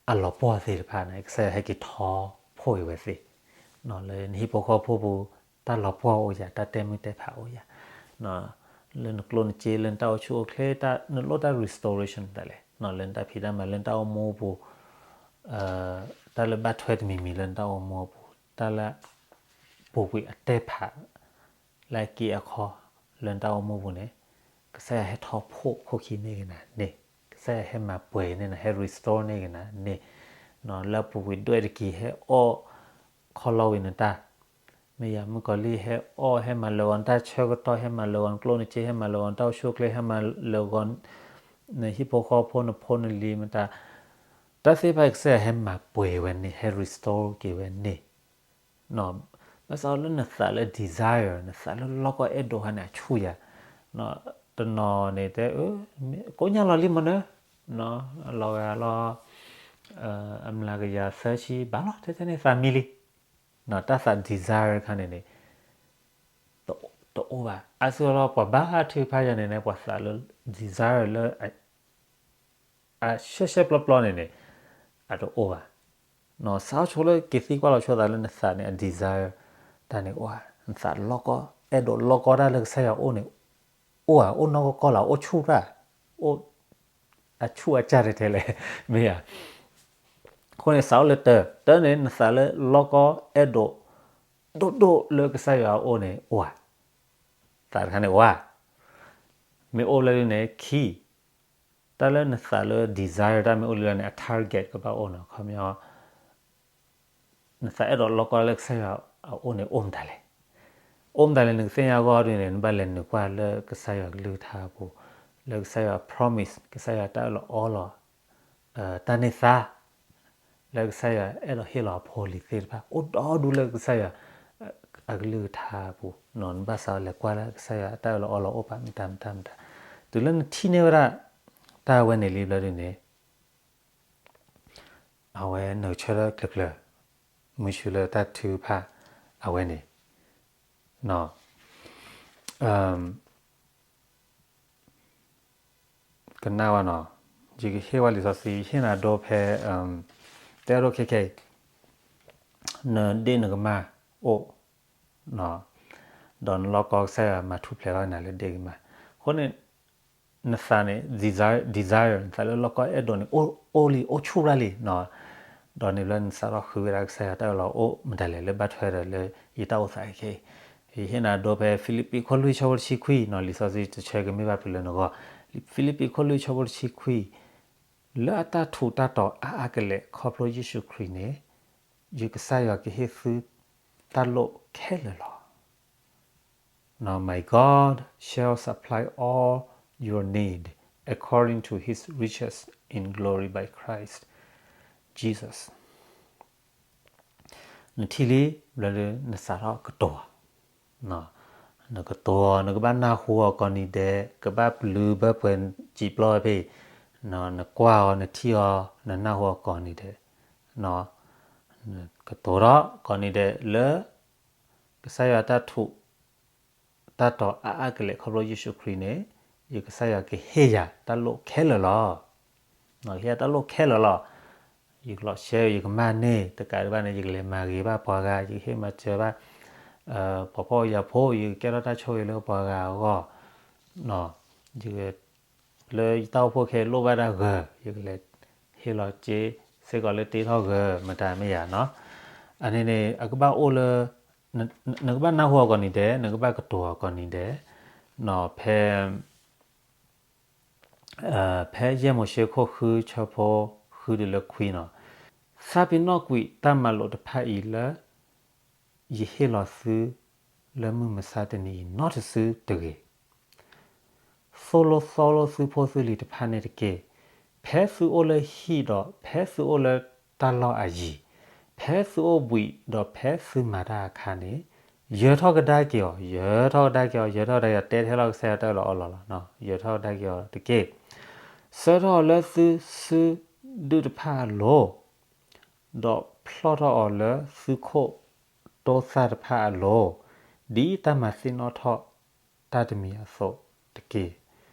အလီၤပှီၢ်သ့ၣ်တဖၣ်န့ၣ် ကစၢ်ယွၤဟဲက့ၤထီဖှိၣ်အံၤဝဲသ့ၣ်, လၢနဟံၣ်ဖိဃီဖိပူၤ တၢ်လီၤပှီၢ်အိၣ်ယၤ တၢ်တဲမုၢ်တဲဖးအိၣ်ယၤ, လၢနကျိၣ်နစ့ လၢနတၢ်အိၣ်ဆူၣ်အိၣ်ချ့ နလိၣ်တၢ် restoration ဒ်လဲၣ်, လၢနတၢ်ဖံးတၢ်မၤ လၢနတၢ်အိၣ်မူပူၤ တၢ်လၢဘၣ်ထွဲတမံၤမံၤလၢနတၢ်အိၣ်မူအပူၤ တၢ်လၢ ပူၤကွံာ်အတဲဖး လၢအက့အခီ လၢနတၢ်အိၣ်မူပူၤန့ၣ် ကစၢ်ယွၤဟဲထီဖှိၣ်ခိၣ်ခံန့ၢ်က့ၤနၤန့ၣ်, ကစၢ်ယွၤဟဲမၤပှဲၤန့ၢ်နၤ ဟဲ restore န့ၢ်က့ၤနၤန့ၣ်, လၢအပူၤကွံာ်ဒွဲၣ်တက့ၤ ဟဲအီၣ်ခီလီဝံၤနတၢ် မ့ၢ်ယၤ မုၣ်ကီၤလံၢ်ဟဲအီၣ် ဟဲမၤလၢာ်ဂီၤနတၢ်ဆၢကတီၢ် ဟဲမၤလၢာ်ဂီၤနကျိၣ်နစ့ ဟဲမၤလၢာ်ဂီၤနတၢ်အိၣ်ဆူၣ်အိၣ်ချ့ ဟဲမၤလၢာ်ဂီၤ နဟံၣ်ဖိဃီဖိ နဖိနလံၤမတၤ တၢ်သ့ၣ်တဖၣ် ကစၢ်ယွၤဟဲမၤပှဲၤဝဲန့ၣ် ဟဲ restore က့ၤဝဲန့ၣ်, ဘၣ်ဆၣ်လၢနသးလၢ desire နသးလၢလီကီအဲၣ်ဒိးခါန့ၣ် အဆူၣ်ယၤ, တနီၤန့ၣ်တဲ ကိးညါလီၤလံမ့ၢ်နၢ, လီၤဂာ်လီၤ အမျးကယၤသၢဆံ ဘၣ်လီၤ ထဲထဲန့ၣ်သးမံလံ, တၢ်သး desire ခါန့ၣ်န့ၣ် တအိၣ်ဘၣ်. အါစုလီၤ ပှၤဘါထုကဖၣ်ယၤန့ၣ်န့ၣ် ပှၤသးလၢ desire လၢ အရှဲရှဲပျီပျီန့ၣ်န့ၣ် အတအိၣ်ဘၣ်. စးထီၣ်ဆိလၢက့ၤသံကွၢ်လီၤဆိသးလၢနသးန့ၣ် အ desire တၢ်န့ၣ်အိၣ်ဧါ, နသးလီကီ အဲၣ်ဒိးလီကီတၢ်လၢကစၢ်ယွၤအိၣ်န့ၣ် အိၣ်ဧါ, အိၣ်နီၢ်ကီၢ်ကီၢ်လၢ အိၣ်ဆူၣ်တၢ်, အိၣ် အဆူၣ်အစၢ်ထဲထဲလဲၣ် မ့ၢ်ဧါ. အဃိန့ၣ် စးထီၣ်လၢတၢ, တၢန့ၣ် နသးလၢလီကီအဲၣ်ဒိး ဒိၣ်ဒိၣ်လၢကစၢ်ယွၤအအိၣ်န့ၣ် အိၣ်ဧါ, သးတခါန့ၣ်အိၣ်ဧါ. မ့ၢ်အိၣ်လၢဒ်န့ၣ် ခံ တၢ်လၢနသးလၢ desire တၢ်မ့ၢ်အိၣ်လၢန့ၣ် အ target ကဘၣ်အိၣ်နီၤ. ခီပညီ နသးအဲၣ်ဒိးလီကီလၢကစၢ်ယွၤအအိၣ်န့ၣ် အိၣ်မတၤလဲၣ်. အိၣ်မတၤလဲၣ် နကသ့ၣ်ညါအဂီၢ်ဒ်န့ၣ် နဘၣ်လဲၤနုာ်ကွၢ်လၢကစၢ်ယွၤကလုၢ်ကထါအပူၤ, လၢကစၢ်ယွၤ promise ကစၢ်ယွၤတၢ်အၢၣ်လီၤအီလီၤ တၢ်န့ၢ်သါ လၢကစၢ်ယွၤအဲၣ်ဒိးဟ့ၣ်လီၤအဖိအလံၤသ့ၣ်တဖၣ် အိၣ်ဒီဒူၣ်လၢကစၢ်ယွၤအကလုၢ်ကထါအပူၤ, နဘၣ်စးလဲၤကွၢ်လၢကစၢ်ယွၤအတၢ်အၢၣ်လီၤအီလီၤအိၣ်ပာ်မတၤမတၤမတၤ, တုၤလၢနထံၣ်န့ၢ်ဝဲဒၣ် တၢ်အဝဲန့ၣ်လံဘျီဒ်န့ၣ် အဝဲနကဆၢထၢၣ်ကျၢၤကျၢၤ မုၢ်ဆူၣ်လၢတၢ်ထုကဖၣ်အဝဲန့ၣ် ကနၣ်ဝဲနီၤ, ယကဟ့ၣ်ဝဲလံာ်စီဆှံ ယဟ့ၣ်နၤဒိဖဲ တဲအဒိခဲခဲအံၤ, နဒ့ၣ်နကမၢ်အိၣ်, ဒီးနလီၢ်ကီကစၢ်ယွၤမၤထူၣ်ဖျဲးထီၣ်နၤလၢဒ့ၣ်ကမၢ်, အဃိန့ၣ် နသးန့ၣ် desire, desire နသးလၢလီၢ်ကီအဲၣ်ဒိးန့ၣ် အိၣ်လံ အိၣ်ဆူၣ်ရၣ်လံနီၤ, ဒီးန့ၣ်ဘျီနစးထီၣ်ဃုဝဲဒၣ်ကစၢ်ယွၤတၢ်အၢၣ်လီၤအိၣ်မတၤလဲၣ်လၢဘၣ်ထွဲဒီးလၢယတၢ်အိၣ်သးခဲအံၤ, ယဟ့ၣ်နၤဒိဖဲဖံလံးပံးခိၣ်လွံၢ်ဆၢဖိတဆံခွံနီၤ, လံာ်စီဆှံတဆၢကမ့ၢ်ဘၣ်ဖုးလၢနဂီၢ်, ဖံလံးပံးခိၣ်လွံၢ်ဆၢဖိတဆံခွံ, လၢအတၢ်ထူးတၢ်တီၤအါအါကလဲာ်ခီဖျိယ့ၣ်ၡူးခရံာ်န့ၣ်, ယကစၢ်ယွၤကဟ့ၣ်သုတၢ်လိၣ်ခဲလၢာ်လီၤ. Now my God shall supply all your need according to his riches in glory by Christ Jesus. နထံၣ်လံ ဘျီဒီးနစးထီၣ်ကတိၤ, နကတိၤအီၤ နကဘၣ်နၢ်ဟူအီၤကိးနံၤဒဲး, ကဘၣ်ပျုၤဘၢပှဲၤစံာ်ပျီဖဲအံၤ, နကွၢ်အီၤ နထံၣ်အီၤ နနၢ်ဟူအီၤကိးနံၤဒဲး, ကတိၤထီၣ်ကိးနံၤဒဲးလၢ ကစၢ်ယွၤတၢ်ထူး တၢ်တီၤအါအါကလဲာ်ခီဖျိယ့ၣ်ၡူးခရံာ်န့ၣ်, ယကစၢ်ယွၤကဟ့ၣ်ယၤတၢ်လိၣ်ခဲလၢာ်လီၤ. ကဟ့ၣ်ယၤတၢ်လိၣ်ခဲလၢာ်လီၤ. ယကလီၤရှဲ ယကမၢ်န့ၢ် တကးဒံးဘၣ်န့ၣ် ယကလဲၤမၤဂ့ၤဘၣ်ပှၤဂၤ, ယကဟ့ၣ်မၤစၢၤဘၣ် ပှၤဖှီၣ်ဖိယာ်ဖိ, ယကကဲထီၣ်တၢ်ဆိၣ်ဂ့ၤလၢပှၤဂၤအဂီၢ်, ယ လၢယတၢ်အိၣ်ဖှိၣ်ခဲအံၤလိၣ်ဘၣ်ဒၣ်ဂၢၤ, ယကလဲၤဟ့ၣ်လီၤစ့ စ့ၢ်ကီးလၢတ့ထီၣ်ဂၢၤ မတၤမ့ၢ်ယၤနီၤ. အန့ၣ်န့ၣ် အကဘၣ်အိၣ်လၢ နကဘၣ်နၢ်ဟူအီၤကိးနံၤဒဲး, နကဘၣ်ကတိၤအီၤကိးနံၤဒဲး, ဖဲ ဖဲယဲၢ်မိၤၡ့ခိၣ်ဃုဆၢဖိဃုတုၤလၢခွံနီၤ, သးပ့ၤနီၣ်ကွံာ်တၢ်မၤလိာ်တဖၣ်အံၤလၢ ယဟ့ၣ်လီၤသု လၢမုၢ်မဆါတနံၤအံၤ နီတစုတဂ့ၤ. သိၣ်လိသီလိသုဖိသုလံၤတဖၣ်န့ၣ်တက့ၢ်. ဖဲသုအိၣ်လၢဟံၣ်ဒီး ဖဲသုအိၣ်လၢတၢ်လီၢ်အယံၤ, ဖဲသုအိၣ်ဘှံးဒီး ဖဲသုမၤတၢ်အခါန့ၣ်, ယၢၤထီၣ်ကဒါက့ၤအီၤ, ယၢၤထီၣ်ကဒါက့ၤအီၤ, ယၢၤထီၣ်ကဒါက့ၤအီၤ, တဲထဲလီၤကစၢ်ယွၤတၢ်အၢၣ်လီၤအီလီၤလီၤ. ယၢၤထီၣ်ကဒါက့ၤအီၤတက့ၢ်. ဆှၢထီၣ်အီၤလၢသုစုဒုၣ်တဖၣ်အလိၤ ဒီးဖျီၣ်ထီၣ်အီၤလၢသုခိၣ်တိသၣ်တဖၣ်အလိၤ, ဒ်တၢ်မၤသ့ၣ်နီၣ်ထီၣ်တၢ်တမံၤအသိးတက့ၢ်.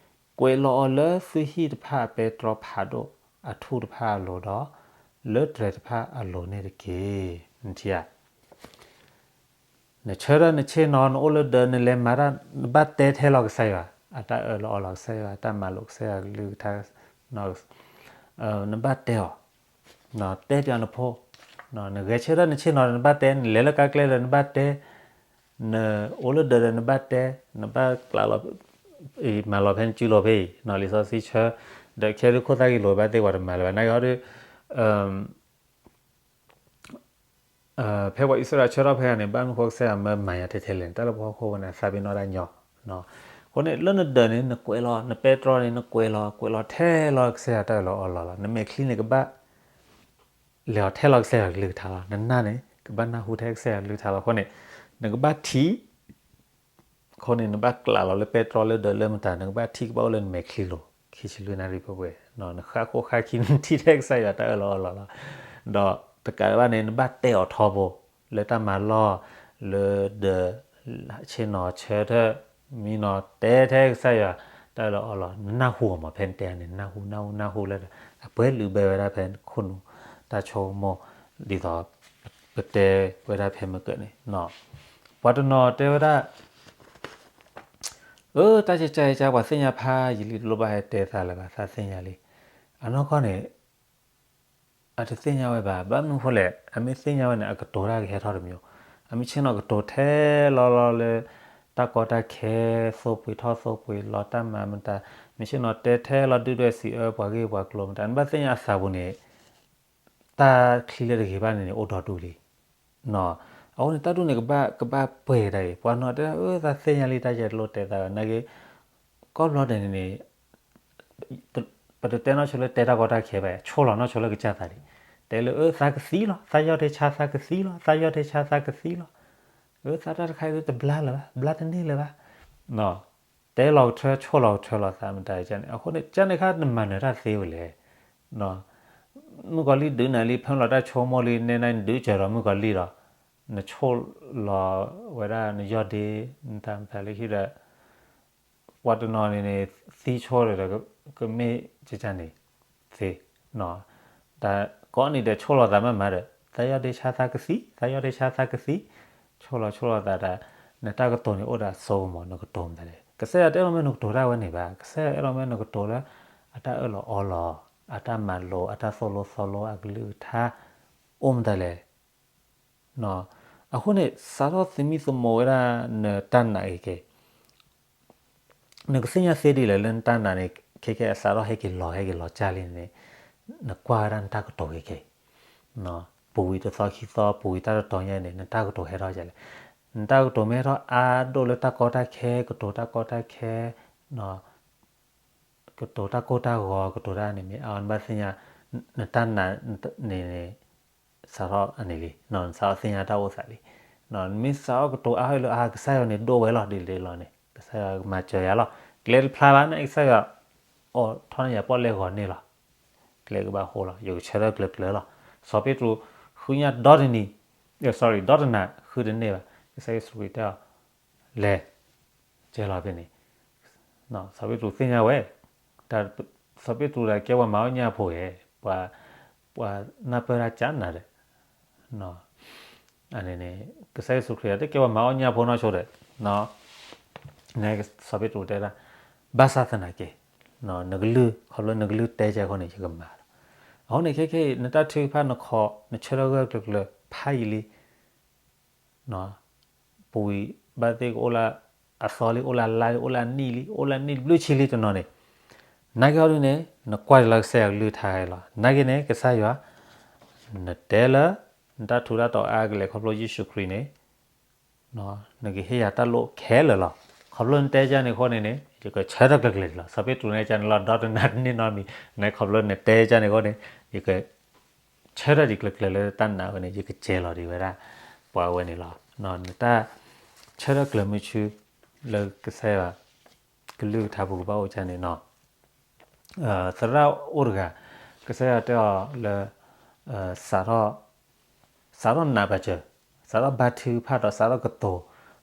ကွဲးလီၤအီၤလၢသုဟံၣ်တဖၣ်အပဲတြီဖးဒိၣ်အထူၣ်တဖၣ်အလိၤဒီး လၢတြဲၤတဖၣ်အလိၤန့ၣ်တက့ၢ်. နထံၣ်ဧါ. နဆၢထၢၣ်နဆ့ၣ်နီၤ နအိၣ်လၢဒၢး နလဲၤမၤတၢ် နဘၣ်တဲထဲလီၤကစၢ်ယွၤ အတၢ်အၢၣ်လီၤအီလီၤကစၢ်ယွၤ တၢ်မၤလိာ်ကစၢ်ယွၤကလုၢ်ကထါ နဘၣ်တဲအီၤ, တဲပၠးနဖိ, နဂဲၤဆၢထၢၣ်နဆ့ၣ်နီၤဒီး နဘၣ်တဲ, နလဲၤလၢကါကျဲဒီး နဘၣ်တဲ, နအိၣ်လၢဒၢးဒီး နဘၣ်တဲ, နဘၣ်ကျးလီၤ, မၤလီၤဖဲနစုလိၤဖဲအံၤ, လံာ်စီဆှံဆၢ, ဒီးခဲဒုးခိၣ်သၣ်ဂံၢ်လိာ်ဘၣ်သ့ၣ်ပှၤတမၤလၢၤဘၣ် နာ်က့ဟီဒုး ဖဲပှၤအံၣ်စရ့လးဆၢထီၣ်ဖဲအံၤန့ၣ် ဘၣ်မနုၤဃိကစၢ်ယွၤမၢမၤယၤထဲထဲလဲၣ်န့ၣ် တၢ်လၢပှၤဟီၣ်ခိၣ်ဖိန့ၣ် အသးပ့ၤနီၣ်တၢ်ညီ, အဃိန့ၣ် လၢနဒၢးန့ၣ် နကွဲးလီၤ, နပဲတြီန့ၣ် နကွဲးလီၤ, ကွဲးလီၤထဲလီၤကစၢ်ယွၤတၢ်အၢၣ်လီၤအီလီၤလီၤ, နမဲာ်ချံန့ၣ်ကဘၣ် လဲၤအီၤထဲလီၤကစၢ်ယွၤကလုၢ်ကထါလီၤ, နနၢ်န့ၣ် ကဘၣ်နၢ်ဟူထဲကစၢ်ယွၤကလုၢ်ကထါလီၤ, အဃိန့ၣ် နကဘၣ်ထံၣ် အဃိန့ၣ် နဘၣ်ကျးလီၤလၢပဲတြီလၢဒၢးလၢမတၤ နကဘၣ်ထံၣ်ကဘၣ်အိၣ်လၢနမဲာ်ချံလိၤ ခံဆံလွံၢ်နၣ်ရံၣ်ပှဲၤပှဲၤ, နဃၣ်ခိၣ်ဃၣ်ခံ နထံၣ်ထဲကစၢ်ယွၤတၢ်အၢၣ်လီၤအီလီၤလီၤ, ဒီးတကးဒံးဘၣ်န့ၣ် နဘၣ်တဲအီၤထီဘိ လၢတၢ်မၤလီၢ် လၢဒၢး ဆ့ၣ်နီၤဆၢထၢၣ် မံနီၤ တဲထဲကစၢ်ယွၤ တၢ်အၢၣ်လီၤအီလီၤ နနၢ်ဟူအီၤမး ဖဲနတဲန့ၣ် နနၢ်ဟူ နၢ်ဟူ နၢ်ဟူလၢ အပှဲၤလုာ်ဘၢဝဲဒၣ်ဖဲခိၣ်နူာ် တၢ်ဆိကမိၣ် ဒ်သိး ပတဲဝဲဒၣ်ဖဲမုၢ်ကၢၢ်န့ၣ် ပှၤတနီၤတဲဝဲဒၣ် အၢ တၢ်ကကါကါ ပှၤသ့ၣ်ညါဖးယံာ်လံ တလိၣ်ဘၣ်ဟဲတဲသးလၢၤဘၣ် သးသ့ၣ်ညါလံ. အနီၢ်ကီၢ်န့ၣ် အတသ့ၣ်ညါဝဲဘၣ်. ဘၣ်မနုၤဃိလဲၣ်, အမ့ၢ်သ့ၣ်ညါဝဲန့ၣ် အကတိၤတၢ်ကဟဲထီၣ်တမံၤ. အမ့ၢ်ဆ့ၣ်နီၤကတိၤထဲလီၤလီၤလၢ တၢ်ကီတၢ်ခဲ သိပှ့ၤထီၣ်သိပှ့ၤလီၤ တၢ်မၤမတၤ, မ့ၢ်ဆ့ၣ်နီၤတဲထဲလီၤဒုၣ်ဒွဲၣ်စံးအၢ ပှၤဂ့ၢ်ပှၤကျိၤမတၤ, နဘၣ်သ့ၣ်ညါအသးပူၤန့ၣ် တၢ်ချံလၢတဂ့ၤဘၣ်န့ၣ်န့ၣ် အိၣ်ဒီဒူၣ်လံ. အဃိန့ၣ် တၢ်ဒ်န့ၣ် ကဘၣ် ကဘၣ်ပှဲၤဒၣ်အံၤ ပှၤနီၤတဲဒၣ် အၢ သးသ့ၣ်ညါလံ တၢ်ယဲတလိၣ်တဲသးဘၣ် နာ်က့ ကီၢ်ဘျီဒဲးန့ၣ်န့ၣ် ပတတဲနီၢ်ဆိလၢတဲတၢ်ကီတၢ်ခဲဘၣ်, ဆိလီၤနီၢ်ဆိလၢကစၢ်သးလံ. တဲလၢ အၢ သးကသံလီၤ, သးယီၢ်ထ့ဆါသးကသံလီၤ, သးယီၢ်ထ့ဆါသးကသံလီၤ. အၢ သးတၢ်တခါအံၤတဘျါလၢၤဘၣ်, ဘျါတန့ၢ်လၢၤဘၣ်. တဲလီၤကထၢ ဆိလီၤကထၢလီၤသးမတၤန့ၣ်. အဃိန့ၣ် ကန့ၣ်ခါနမၤနၢၤတၢ်သ့ဝဲလဲၣ်. မုၣ်ကီၤလံၢ်ဒုးနၤလံ ဖၢလီၤတၢ်ဆိကမိၣ်လံ နဲနဒုးစၢၤဒီးမုၣ်ကီၤလံၢ်ဒီး နဆိၣ်လီၤဝဲဒၣ်နယီၢ်ဒ့ နတၢ်မတၤလၢခံဒီး ပှၤတနီၤန့ၣ်န့ၣ် သံဆိဒီး ကမ့ၢ်ကကန့ၣ် သ့, တၢ်ကိးနံၤဒဲးဆိၣ်လီၤသးမးမးဒီး သးယီၢ်ဒ့ဆါသးကသံ, သးယီၢ်ဒ့ဆါသးကသံ, ဆိၣ်လီၤဆိၣ်လီၤသးတၢ်, နတၢ်ကတိၤန့ၣ်အိၣ်ဒီးအစိကမီၤ နကတိၤမတၤလဲၣ်. ကစၢ်ယွၤတအဲၣ်ဒိးမ့ၢ်နကတိၤတၢ်ဝဲန့ၣ်ဘၣ်. ကစၢ်ယွၤအဲၣ်ဒိးမ့ၢ်နကတိၤလၢ အတၢ်အၢၣ်လီၤအီလီၤ, အတၢ်မၤလိ, အတၢ်သိၣ်လိသီလိ, အကလုၢ်ကထါ အိၣ်မတၤလဲၣ်. အဃိန့ၣ် စးထီၣ်သမံသမိးဝဲဒၣ်နတၢ်နာ်က့ၤက့ၤ, နကသ့ၣ်ညါသ့ဒ်လဲၣ်လၢနတၢ်နာ်န့ၣ် ခဲခဲအစးထီၣ်ဟဲက့ၤလီၤ ဟဲက့ၤလီၤကၢ်လံန့ၣ်, နကွၢ်ဝဲဒၣ်နတၢ်ကတိၤက့ၤက့ၤ, ပူၤဝံၤတသီခံသီ ပူၤဝံၤတၢ်တတီၤညါန့ၣ် နတၢ်ကတိၤဟဲထီၣ်ကလဲၣ်. နတၢ်ကတိၤမ့ၢ်ဟဲထီၣ်အါဒိၣ်လၢတၢ်ကီတၢ်ခဲ, ကတိၤတၢ်ကီတၢ်ခဲ, ကတိၤတၢ်ကိၢ်တၢ်ဂီၤ, ကတိၤတၢ်န့ၣ်မ့ၢ်အါ နဘၣ်သ့ၣ်ညါ နတၢ်နာ်န့ၣ်န့ၣ် စးထီၣ်အန့ၣ်လံ, နစးထီၣ်သ့ၣ်ညါတၢ်အိၣ်သးလံ. နမ့ၢ်စးထီၣ်ကတိၤအါဟဲလၢအါ ကစၢ်ယွၤန့ၣ်ဒိၣ်ဝဲလီၤ ဒ်လဲၣ်လီၤန့ၣ် ကစၢ်ယွၤကမၤစၢၤယၤလီၤ. ကျဲတဖျါဘၣ်န့ၣ် ကစၢ်ယွၤ အိၣ်ထီၣ်န့ၢ်ယၤပီၣ်လဲၣ်ဂီၤန့ၣ်လီၤ. ကျဲကဘၣ်ဟိလီၤ, ယကဆၢထၢၣ်ကျၢၤကျၢၤလီၤ. စီၤပ့းတရူး ဃုညါဒီတနံၤ, sorry ဒီတနၤ ဃုတန့ၢ်ဘၣ်. ကစၢ်ယ့ၣ်ၡူးခရံာ်တဲအီၤ လဲၤ ကဲလီၤဖဲန့ၣ်, စီၤပ့းတရူးသ့ၣ်ညါဝဲ, စီၤပ့းတရူးဒီးကဲပှၤမၤအီၣ်ညၣ်ဖိဧါ, ပှၤနၢ်ပၢၢ်တၢ်ကၢ်နၤဒီး န့ၣ် ကစၢ်ယ့ၣ်ၡူးခရံာ်တကဲပှၤမၤအီၣ်ညၣ်ဖိနီၢ်ဆိဒီး စီၤပ့းတရူးတဲဒၣ် ဘၣ်ဆၣ်သနာ်က့ နကလုၢ် ခီဖျိနကလုၢ်တဲကဲအဃိန့ၣ် ယကမၤလီၤ. အဃိန့ၣ် ခဲခဲအံၤ နတၢ်ထုကဖၣ်နခီ နဆၢထၢၣ်ဂၢၢ်ကျၢၤကျၢၤ ဖးယံာ်လံ ပူၤဝံၤဘၣ်သ့ၣ်ကအိၣ်လၢအသီလံ အိၣ်လၢအလါလံ အိၣ်လၢအနံၣ်လံ အိၣ်လၢအနံၣ်ဘျုးဆံလံတနီၤန့ၣ်, နာ်က့ဟီဒုန့ၣ် နကွၢ်တလၢကစၢ်ယွၤကလုၢ်ကထါလီၤ. နာ်က့န့ၣ် ကစၢ်ယွၤ နတဲလၢ နတၢ်ထူးတၢ်တီၤအါကလဲာ်ခီဖျိယ့ၣ်ၡူးခရံာ်န့ၣ် နကဟ့ၣ်ယၤတၢ်လိၣ်ခဲလၢာ်လီၤ. ခီဖျိနတဲကန့ၣ်အဃိန့ၣ်န့ၣ် ယကဆၢထၢၣ်ကျၢၤကျၢၤလီၤ. စီၤပ့းတရူးန့ၣ်ကန့ၣ်လီၤ ဒီတနၤတန့ၢ်နီတမံၤ, နခီဖျိနတဲကန့ၣ်အဃိန့ၣ် ယက ဆၢထၢၣ်ဒံးကျၢၤကျၢၤလၢတၢ်နာ်ဝဲန့ၣ် ယကစဲၤလီၤဒံးဝဲဒၣ် ပှၤဝဲန့ၣ်လီၤ. နတၢ်ဆၢထၢၣ်ကျၢၤမုဆူ လၢကစၢ်ယွၤ ကလုၢ်ကထါပူၤကဘၣ်အိၣ်ကန့ၣ်နီၤ. သရၣ်အိၣ်တဂၤ ကစၢ်ယွၤတဲအီၤလၢ စးထီၣ် စးထီၣ်နာ်ပာ်စၢၤ, စးထီၣ်ဘါထုကဖၣ်ဒီးစးထီၣ်ကတိၤ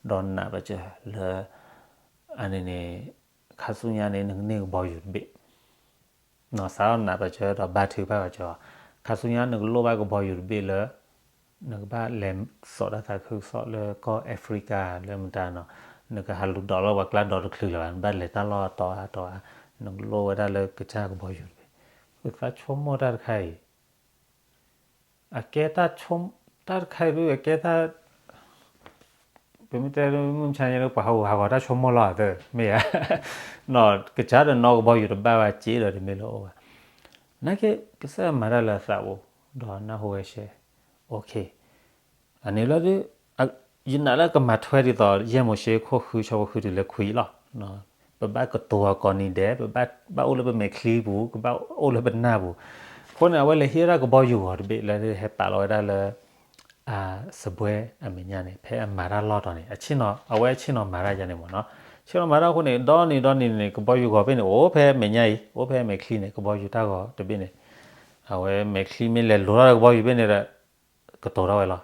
ဒီးနာ်ပာ်စၢၤလၢ အန့ၣ်န့ၣ် ခါဆူညါန့ၣ် နကန့ၢ်ကဘီယူၤတဘ့ၣ် စးထီၣ်နာ်ပာ်စၢၤဒီးဘါထုကဖၣ်ပာ်စၢၤ, ခါဆူညါနကလိၣ်ဘၣ်ကဘီယူၤတဘ့ၣ်လၢ နကဘၣ်လဲၤစိာ်တၢ်သးခုကစီၣ်လၢကီၢ် Africa လၢမတၤနီၤ, နကဟးလူၤဒိးလၢပှၤကျါဒီတချုးလၢၤဘၣ်, နဘၣ်လဲၤတၢ်လီၢ်တီၤအါတီၤအါ, နကလိၣ်ဝဲဒၣ်လၢကစၢ်ကဘီယူၤတဘ့ၣ်. သးဆိကမိၣ်တၢ်တခါအံၤ အကဲတၢ်ဆိကမိၣ် တၢ်တခါအံၤဒု အကဲတၢ် ပမ့ၢ်တဲမုၢ်မဆါညါလၢပှၤဟးဂူာ်ဟးဂီၤတၢ်ဆိကမိၣ်လီၤသၢ မ့ၢ်ဧါ, ကစၢ်ဒီးနီၢ်ကဘီယူၤတဘၣ်ဘၣ်စ့ဒီးတမ့ၢ်လၢအိၣ်ဘၣ်, နာ်က့ ကစၢ်မၤတၢ်လၢအသးပူၤ ဒီးနၢ်ဟူဝဲရှဲ အန့ၣ်လီၤဒု ယနာ်လၢကမၤထွဲဒ်သိး ယဲၢ်မိၤၡ့ခိၣ်ဃုဆၢဖိဃုတုၤလၢခွံလီၤ. ပဘၣ်ကတိၤအီၤကိးနံၤဒဲး, ပဘၣ်အိၣ်လၢပမဲာ်ချံပူၤ, ကဘၣ်အိၣ်လၢပနၢ်ပူၤ. အဃိန့ၣ် အဝဲလဲၤဟံးဝဲဒၣ်ကဘီယူၤဂီၤတဘ့ၣ်လၢဟဲပာ်လီၤဝဲဒၣ်လၢ စပွဲအမဲာ်ညါန့ၣ် ဖဲအမၤတၢ်လီၢ်တီၤန့ၣ် အဆ့ၣ်နီၤ အဝဲအဆ့ၣ်နီၤမၤတၢ်ယါန့ၣ်မ့ၢ်နီၤ, ဆ့ၣ်နီၤမၤတၢ်အဃိန့ၣ် ဒီနံၤဒီနံၤန့ၣ် ကဘီယူၤဂီၤဘ့ၣ်န့ၣ် အိၣ်ဖဲမဲာ်ညါအံၤ အိၣ်ဖဲမဲာ်ချံန့ၣ် ကဘီယူၤတၢ်ဂီၤတဘ့ၣ်န့ၣ်, အဝဲမဲာ်ချံမ့ၢ်လဲၤလိၤထီၣ်ဒီးကဘီယူၤဘ့ၣ်န့ၣ်ဒီး ကတိၤထီၣ်ဝဲလီၤ.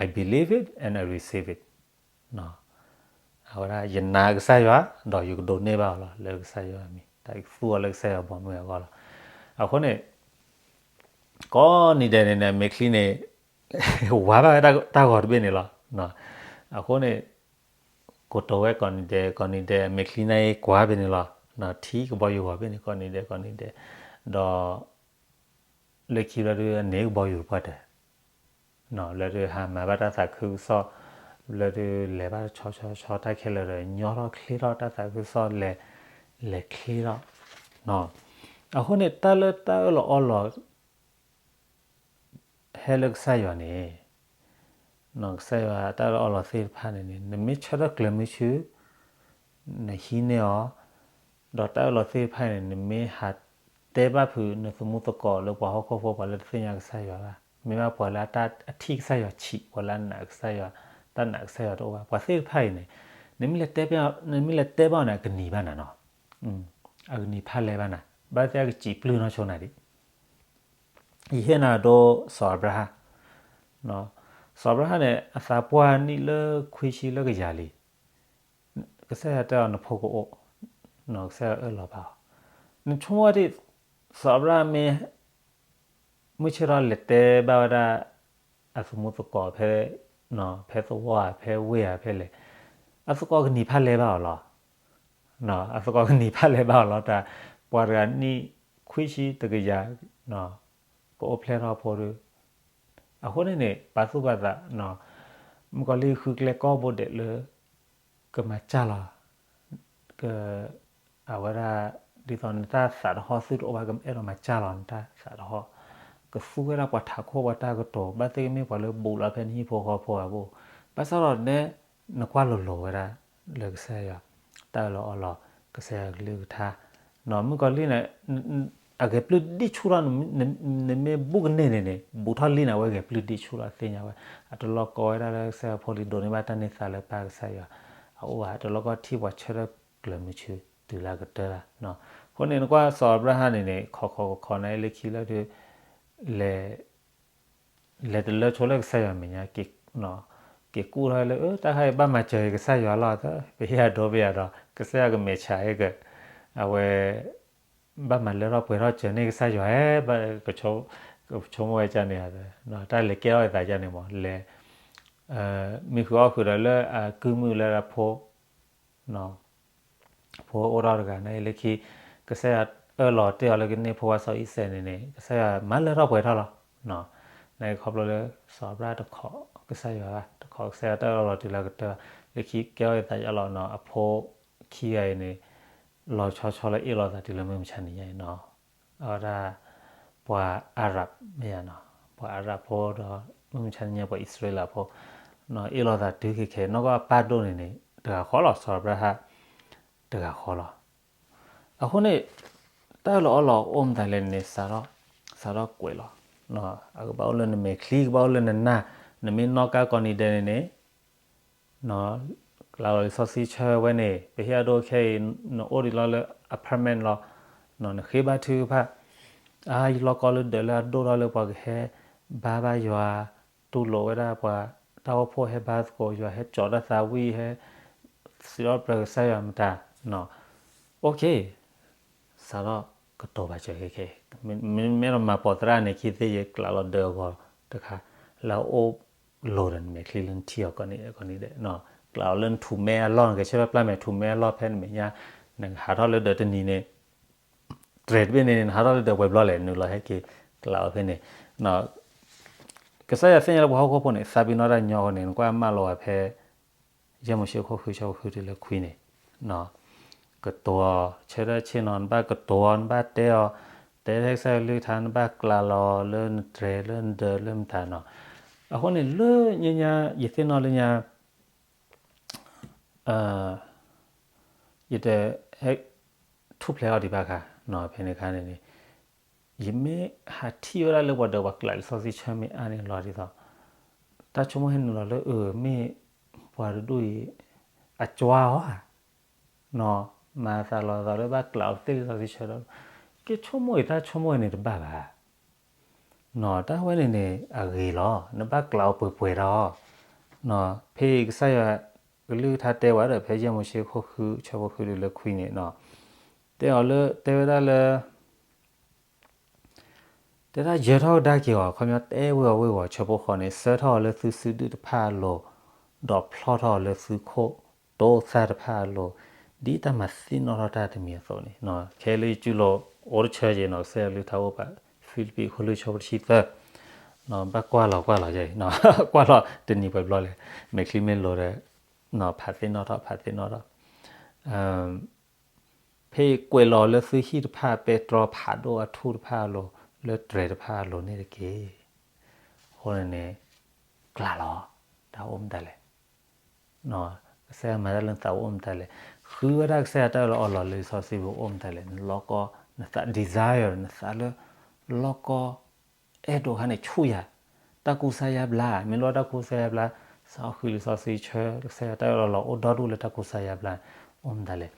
I believe it and I receive it. အဝဲဒၣ် ယနာ်ကစၢ်ယွၤ ဒီးယကဒိးန့ၢ်ဘၣ်အီၤလီၤ လၢကစၢ်ယွၤအမံၤ, တၢ်သူအီၤလၢကစၢ်ယွၤဘီမုၢ်အဂီၢ်လီၤ. အဃိန့ၣ် ကိးနံၤဒဲးန့ၣ်န့ၣ် မဲာ်ချံန့ၣ် ဝါဘၣ်ဝဲတၢ်ဂီၤတဘ့ၣ်န့ၣ်လီၤ. အဃိန့ၣ် ကိးတိၤဝဲကိးနံၤဒဲး ကိးနံၤဒဲး မဲာ်ချံန့ၣ်ကွၢ်ဘ့ၣ်န့ၣ်လီၤ. ထံကဘီယူၤဂီၤဘ့ၣ်န့ၣ် ကိးနံၤဒဲး ကိးနံၤဒဲး ဒီး လၢခံဘျီဒု အန့ၢ်ကဘီယူၤတပှၢ်တၢၢ် လၢဒုဟးမၤဘၣ်တၢ်သးခုကစီၣ် လၢဒုလဲၤဘၣ်ဆီဆီဆီတၢ်ခဲလၢာ်ဒီး ညီထီၣ်ချ့ထီၣ်တၢ်သးခုကစီၣ် လဲၤချ့ထီၣ်. အဃိန့ၣ် တၢ်လၢတၢ်အၢၣ်လီၤအီလီၤ ဟဲလၢကစၢ်ယွၤန့ၣ် ကစၢ်ယွၤတၢ်အၢၣ်လီၤအီလီၤသ့ၣ်တဖၣ်န့ၣ်န့ၣ် နမ့ၢ်ဆၢထၢၣ်ကျၢၤမုဆူ နဟံးန့ၢ်အီၤ ဒီးတၢ်အၢၣ်လီၤသ့ၣ်တဖၣ်န့ၣ် နမ့ၢ်ဟးတဲဘၣ်ဖုးနသမူသကိးလၢပှၤဟီၣ်ခိၣ်ဖိ ပှၤလၢတသ့ၣ်ညါကစၢ်ယွၤဘၣ်, မ့ၢ်ဘၣ်ပှၤလၢအထံၣ်ကစၢ်ယွၤဆံး ပှၤလၢအနာ်ကစၢ်ယွၤ တၢ်နာ်ကစၢ်ယွၤတအိၣ်ဘၣ် ပှၤသ့ၣ်တဖၣ်အံၤန့ၣ် နမ့ၢ်လဲၤတဲ နမ့ၢ်လဲၤတဲဘၣ်အီၤန့ၣ် အကနံၤဘၣ်နၤနီၤ, အကနံၤဖးလဲၢ်ဘၣ်နၤ, ဘၣ်သ့ၣ်အကစံးပျုၢ်နီၢ်ဆိနၤဒံး ယဟ့ၣ်နၤဒိစီၤအၤဘြၤဟၣ်, စီၤအၤဘြၤဟၣ်န့ၣ် အသးပှၢ်နံၣ်လၢခွံဆံလၢကယၤလံ, ကစၢ်ယွၤတဲအီၤနဖိကအိၣ်, ကစၢ်ယွၤအၢၣ်လီၤပာ်အီၤ, နဆိကမိၣ်ဝဲဒၣ်, စီၤအၤဘြၤဟၣ်မ့ၢ် မုၢ်ဆ့ၣ်ထီၣ်လဲၤတဲဘၣ်ဝဲဒၣ် အသမူသကိးဖဲ, ဖဲသဝီဧါ ဖဲဝ့ၢ်ဧါ ဖဲလဲၣ်, အသကိးကနံၤဖးလဲၤဘၣ်အီၤလီၤ. အသကိးကနံၤဖးလဲၤဘၣ်အီၤလီၤတၢ်, ပှၤတဂၤနံၣ်ခွံဆံတကယၤ, ကအိၣ်ဖျဲၣ်ထီၣ်ဖိဒီး, အဃိန့ၣ်န့ၣ် ပာ်သူၣ်ပာ်သး, မုၣ်ကီၤလံၢ်ဃုကျဲကိးဘိဒဲးလၢ ကမၤစၢ်လီၤ က, အဝဲဒၣ် ဒ်သိးနတၢ်သးတဟီၣ်သုတအိၣ်ဘၣ် ကအဲၣ်ဒိးမၤစၢ်လီၤနတၢ်သးတဟီၣ်, ကသူဝဲဒၣ်ပှၤထးခိၣ်ပှၤတၢ်ကတိၤ ဘၣ်သ့ၣ်ကမ့ၢ်ပှၤလၢဘူးလီၤဖဲနဟံၣ်ဖိဃီဖိအပူၤ, ဘၣ်ဆၣ်ဒီးနဲ, နကွၢ်လိၤလိၤဝဲဒၣ်, လၢကစၢ်ယွၤ, တၢ်အၢၣ်လီၤအီလီၤ, ကစၢ်ယွၤကလုၢ်ကထါ, မုၣ်ကီၤလံၢ်န့ၣ်, အဂဲၤပျုၢ်ဒံၣ်ဆူၣ်ထီၣ်, နမ့ၢ်ဘူးကန့ၢ်န့ၣ်န့ၣ် ဘူးထီၣ်လံန့ၣ် အဝဲဂဲၤပျုၢ်ဒံၣ်ဆူၣ်ထီၣ်သ့ၣ်ညါဝဲ, အတလီၢ်ကီဝဲဒၣ်လၢကစၢ်ယွၤဖိလံၤဒိးန့ၢ်ဘၣ်တၢ်န့ၢ်သါလၢပၢ်ကစၢ်ယွၤ, အအိၣ်ဘၣ် အတလီၢ်ကီထံၣ်ပှၤဆၢထၢၣ်ကျၢၤမုာ်ဆူ တုၤလၢအကတၢၢ်လီၤ. အဃိန့ၣ် နကွၢ်စီၤအၤဘြၤဟၣ်န့ၣ်န့ၣ် ခိးခိးခိးခိးန့ၣ်လၢခံလၢဒုး, လဲၤ, လဲၤတလၢဆိလၢကစၢ်ယွၤမဲာ်ညါ, က့ၤကူၣ်ထီၣ်လၢ အၢ တၢ်ခါအံၤဘၣ်မၤစၢၤက့ၤကစၢ်ယွၤလီၤ, ပဟ့ၣ်အဒိပယၤဒီး ကစၢ်ယွၤကမဲာ်ဆှးဟဲက, အဝဲ ဘၣ်မၤလၢထီၣ်ပှဲၤထီၣ်စၢၤန့ၢ်ကစၢ်ယွၤဧါ, ကဆိကမိၣ်ဝဲကန့ၣ်, တၢ်လဲၤကဲထီၣ်အသးကန့ၣ်မး လဲၤ, မံဃုာ်အီၣ်ဃုာ်ဒီးလၢအကုၢ်မုၣ်လၢအဖိ, ဖိအိၣ်ထီၣ်တဂၤန့ၣ်လၢခံ, ကစၢ်ယွၤအၢၣ်လီၤတ့ၢ်အီၤလၢကန့ၢ်ဖိခွါစီၤအံၤစဲးန့ၣ်န့ၣ် ကစၢ်ယွၤမၤလၢထီၣ်ပှဲၤထီၣ်လီၤ. န့ၣ်ခီဖျိလၢစီၤအၤဘြၤဟၣ်တခိးကစၢ်ယွၤဘၣ်, တခိးကစၢ်ယွၤတၢ်အၢၣ်လီၤတုၤလၢအကတၢၢ်, လၢခံကဲထီၣ်အသးကလီၤနီၤ အဖိခံဂၤအံၤန့ၣ် လီၤဆီဆီလၢအ့ၣ်လိာ်သးတုၤလၢမုၢ်မဆါနံၤညါအံၤနီၤ, အဝဲဒၣ် ပှၤအၤရၣ်မ့ၢ်ယါနီၤ, ပှၤအၤရၣ်ဖိဒီး မုၢ်မဆါနံၤညါပှၤအံၣ်စရ့လးဖိ, အ့ၣ်လိာ်သးတုၤခဲခဲ နီၢ်ကီၢ်အပၢ်ဒိၣ်န့ၣ်န့ၣ် တဂၤဃီလီၤ စီၤအၤဘြၤဟၣ် တဂၤဃီလီၤ. အဃိန့ၣ် တၢ်အၢၣ်လီၤအီလီၤအိၣ်မတၤလဲၣ်န့ၣ် စးထီၣ်ကွဲးလီၤ, အကဘၣ်အိၣ်လၢနမဲာ်ချံ ကဘၣ်အိၣ်လၢနနၢ်, နမ့ၢ်နီၣ်ကါကိးနံၤဒဲးန့ၣ်န့ၣ် ကျးလီၤလံာ်စီဆှံဆၢဝဲန့ၣ် ပဟ့ၣ်အဒိခဲအံၤ နအိၣ်ဒံးလီၤလၢ apartment လီၤ, နဃ့ဘါထုကဖၣ်, အါ ယလီၢ်ကီလၢဒၢးလၢအဒိၣ်ထီၣ်လၢပှၤကဟဲဘါဘၣ်ယွၤ, တူၢ်လိာ်ဝဲဒၣ်ပှၤတၢ်အိၣ်ဖှိၣ်ဟဲဘါသကိးယွၤ ဟဲကၠီၤတၢ်သးဝံၣ် ဟဲစံးထီၣ်ပတြၢၤကစၢ်ယွၤမတၤ, OK, စးထီၣ်ကတိၤဘၣ်စၢၤခဲခဲ, မ့ၢ်အဲၣ်ဒိးမၤပိာ်သရၣ်န့ၣ် ခံသ့ၣ်ယဲ ကျးလီၤဒၢးအဂီၤတခါ, လၢအအိၣ်လိၤဒီးနမဲာ်ချံလၢနထံၣ်အီၤကိးနံၤဒဲး, ကျးလီၤလၢနထူၣ်မဲအလီၢ် နကဆၢထၢၣ်ပျၢ်မဲာ် ထူၣ်မဲအလီၢ်ဖဲနမဲာ်ညါ, နဟးထီၣ်လၢဒၢးတနံၤန့ၣ် တြဲၤတဘ့ၣ်န့ၣ် နဟးထီၣ်လၢဒၢးပှဲၤဘျီလဲၣ် နုာ်လီၤဟဲက့ၤကျးအီၤဖဲန့ၣ်, ကစၢ်ယွၤသ့ၣ်ညါလၢပှၤဟီၣ်ခိၣ်ဖိန့ၣ် သးပ့ၤနီၣ်တၢ်ညီအဃိန့ၣ် နကွၢ်မၢလီၤဝဲဖဲ ယဲၢ်မိၤၡ့ခိၣ်ဃုဆၢဖိဃုတုၤလၢခွံန့ၣ်, ကတိၤအီၤ ဆၢထၢၣ်ဆ့ၣ်နီၤ နဘၣ်ကတိၤအီၤ နဘၣ်တဲအီၤ, တဲထဲကစၢ်ယွၤကလုၢ်ကထါ နဘၣ်ကျးလီၤလၢနတြဲၤလၢနဒၢးလၢမတၤနီၤ, အဃိန့ၣ်လၢညါညါ ယသ့ၣ်နီၣ်လၢညါ ယတဟဲထူၣ်ဖျဲးအီၤဒံးဘၣ်ခါ, ဖဲန့ၣ်အခါန့ၣ်န့ၣ် ယမ့ၢ်ဟးထံၣ်ဝဲဒၣ်လၢပှၤဒီးပှၤကျးလံာ်စီဆှံဆၢမ့ၢ်အါန့ၣ်လီၤဒ်သိး တၢ်ဆိကမိၣ်ဟဲနုာ်လီၤလၢအမ့ၢ်ပှၤတဒူၣ်အံၤ အကွၢ်အီၤဧါ, မၤသးလီၤသးလၢဘၣ်ကျးအီၤသ့ၣ်လံာ်စီဆှံဆၢဒီး ကဆိကမိၣ်အံၤတၢ်ဆိကမိၣ်အံၤန့ၣ်တဘၣ်ဘၣ် နီၤ တၢ်ဝဲန့ၣ်န့ၣ် အဂ့ၤလီၤ နဘၣ်ကျးအီၤပှဲၤပှဲၤဒီး နီၤ ဖဲအံၤကစၢ်ယွၤကလုၢ်ကထါတဲဝဲဒီး ဖဲယဲၢ်မိၤၡ့ခိၣ်ဃု ဆၢဖိဃုတုၤလၢခွံန့ၣ်နီၤ တဲအီၤလၢ တဲဝဲဒၣ်လၢ တဲဒၣ်ယၢၤထီၣ်ကဒါက့ၤအီၤ ခီပညီတဲဝ့ၤအီၤဝ့ၤဝီၤ ဆၢဖိဃိးန့ၣ် စၢထီၣ်အီၤလၢသုစုဒုၣ်တဖၣ်အလိၤ, ဒီးဖျီထီၣ်အီၤလၢသုခိၣ်တိသၣ်တဖၣ်အလိၤ, ဒ်တၢ်မၤသ့ၣ်နီၣ်ထီၣ်တၢ်တမံၤအသိးန့ၣ်, ခဲလၢာ်ယစုလိၤ အိၣ်တဆၢက့ၤနီၤ ကစၢ်ယွၤကလုၢ်ကထါအိၣ်ပှၤ ဖံလံးပံး အခိၣ်လွံၢ် ဆၢဖိတဆံသၢ, ဘၣ်ကွၢ်လီၤကွၢ်လီၤယဲအံၤ, ကွၢ်လီၤတနံၤပှဲၤဘျီလဲၣ်, မဲာ်ချံမ့ၢ်လိၤဒီး ဖးသ့ၣ်နီၣ်ထီၣ် ဖးသ့ၣ်နီၣ်ထီၣ် ဖဲကွဲးလီၤလၢသုဟံၣ်တဖၣ် ပဲတြီဖးဒိၣ်အထူၣ်တဖၣ်အလိၤ လၢတြဲၤတဖၣ်အလိၤန့ၣ်တက့ၢ်. အဃိန့ၣ်န့ၣ် ကျးလီၤ တၢ်အိၣ်မတၤလဲၣ်, ကစၢ်ယွၤမၤတၢ်လၢနသးအိၣ်မတၤလဲၣ်, ဃုဝဲဒၣ်ကစၢ်ယွၤတၢ်အၢၣ်လီၤအီလီၤလၢလံာ်စီဆှံပူၤအိၣ်မတၤလဲၣ်, နလီၢ်ကီ နသး desire နသးလၢ လီၢ်ကီ အဲၣ်ဒိးခါန့ၣ်ဆူၣ်ယၤ, တၢ်ကူစါယါဘျါ, မ့ၢ်လီၤတၢ်ကူစါယါဘျါ, စးဃုလံာ်စီဆှံဆၢ ကစၢ်ယွၤတၢ်အၢၣ်လီၤလီၤအိၣ်ဒီဒူၣ်လၢတၢ်ကူစါယါဘျါ, အိၣ်မတၤလဲၣ်,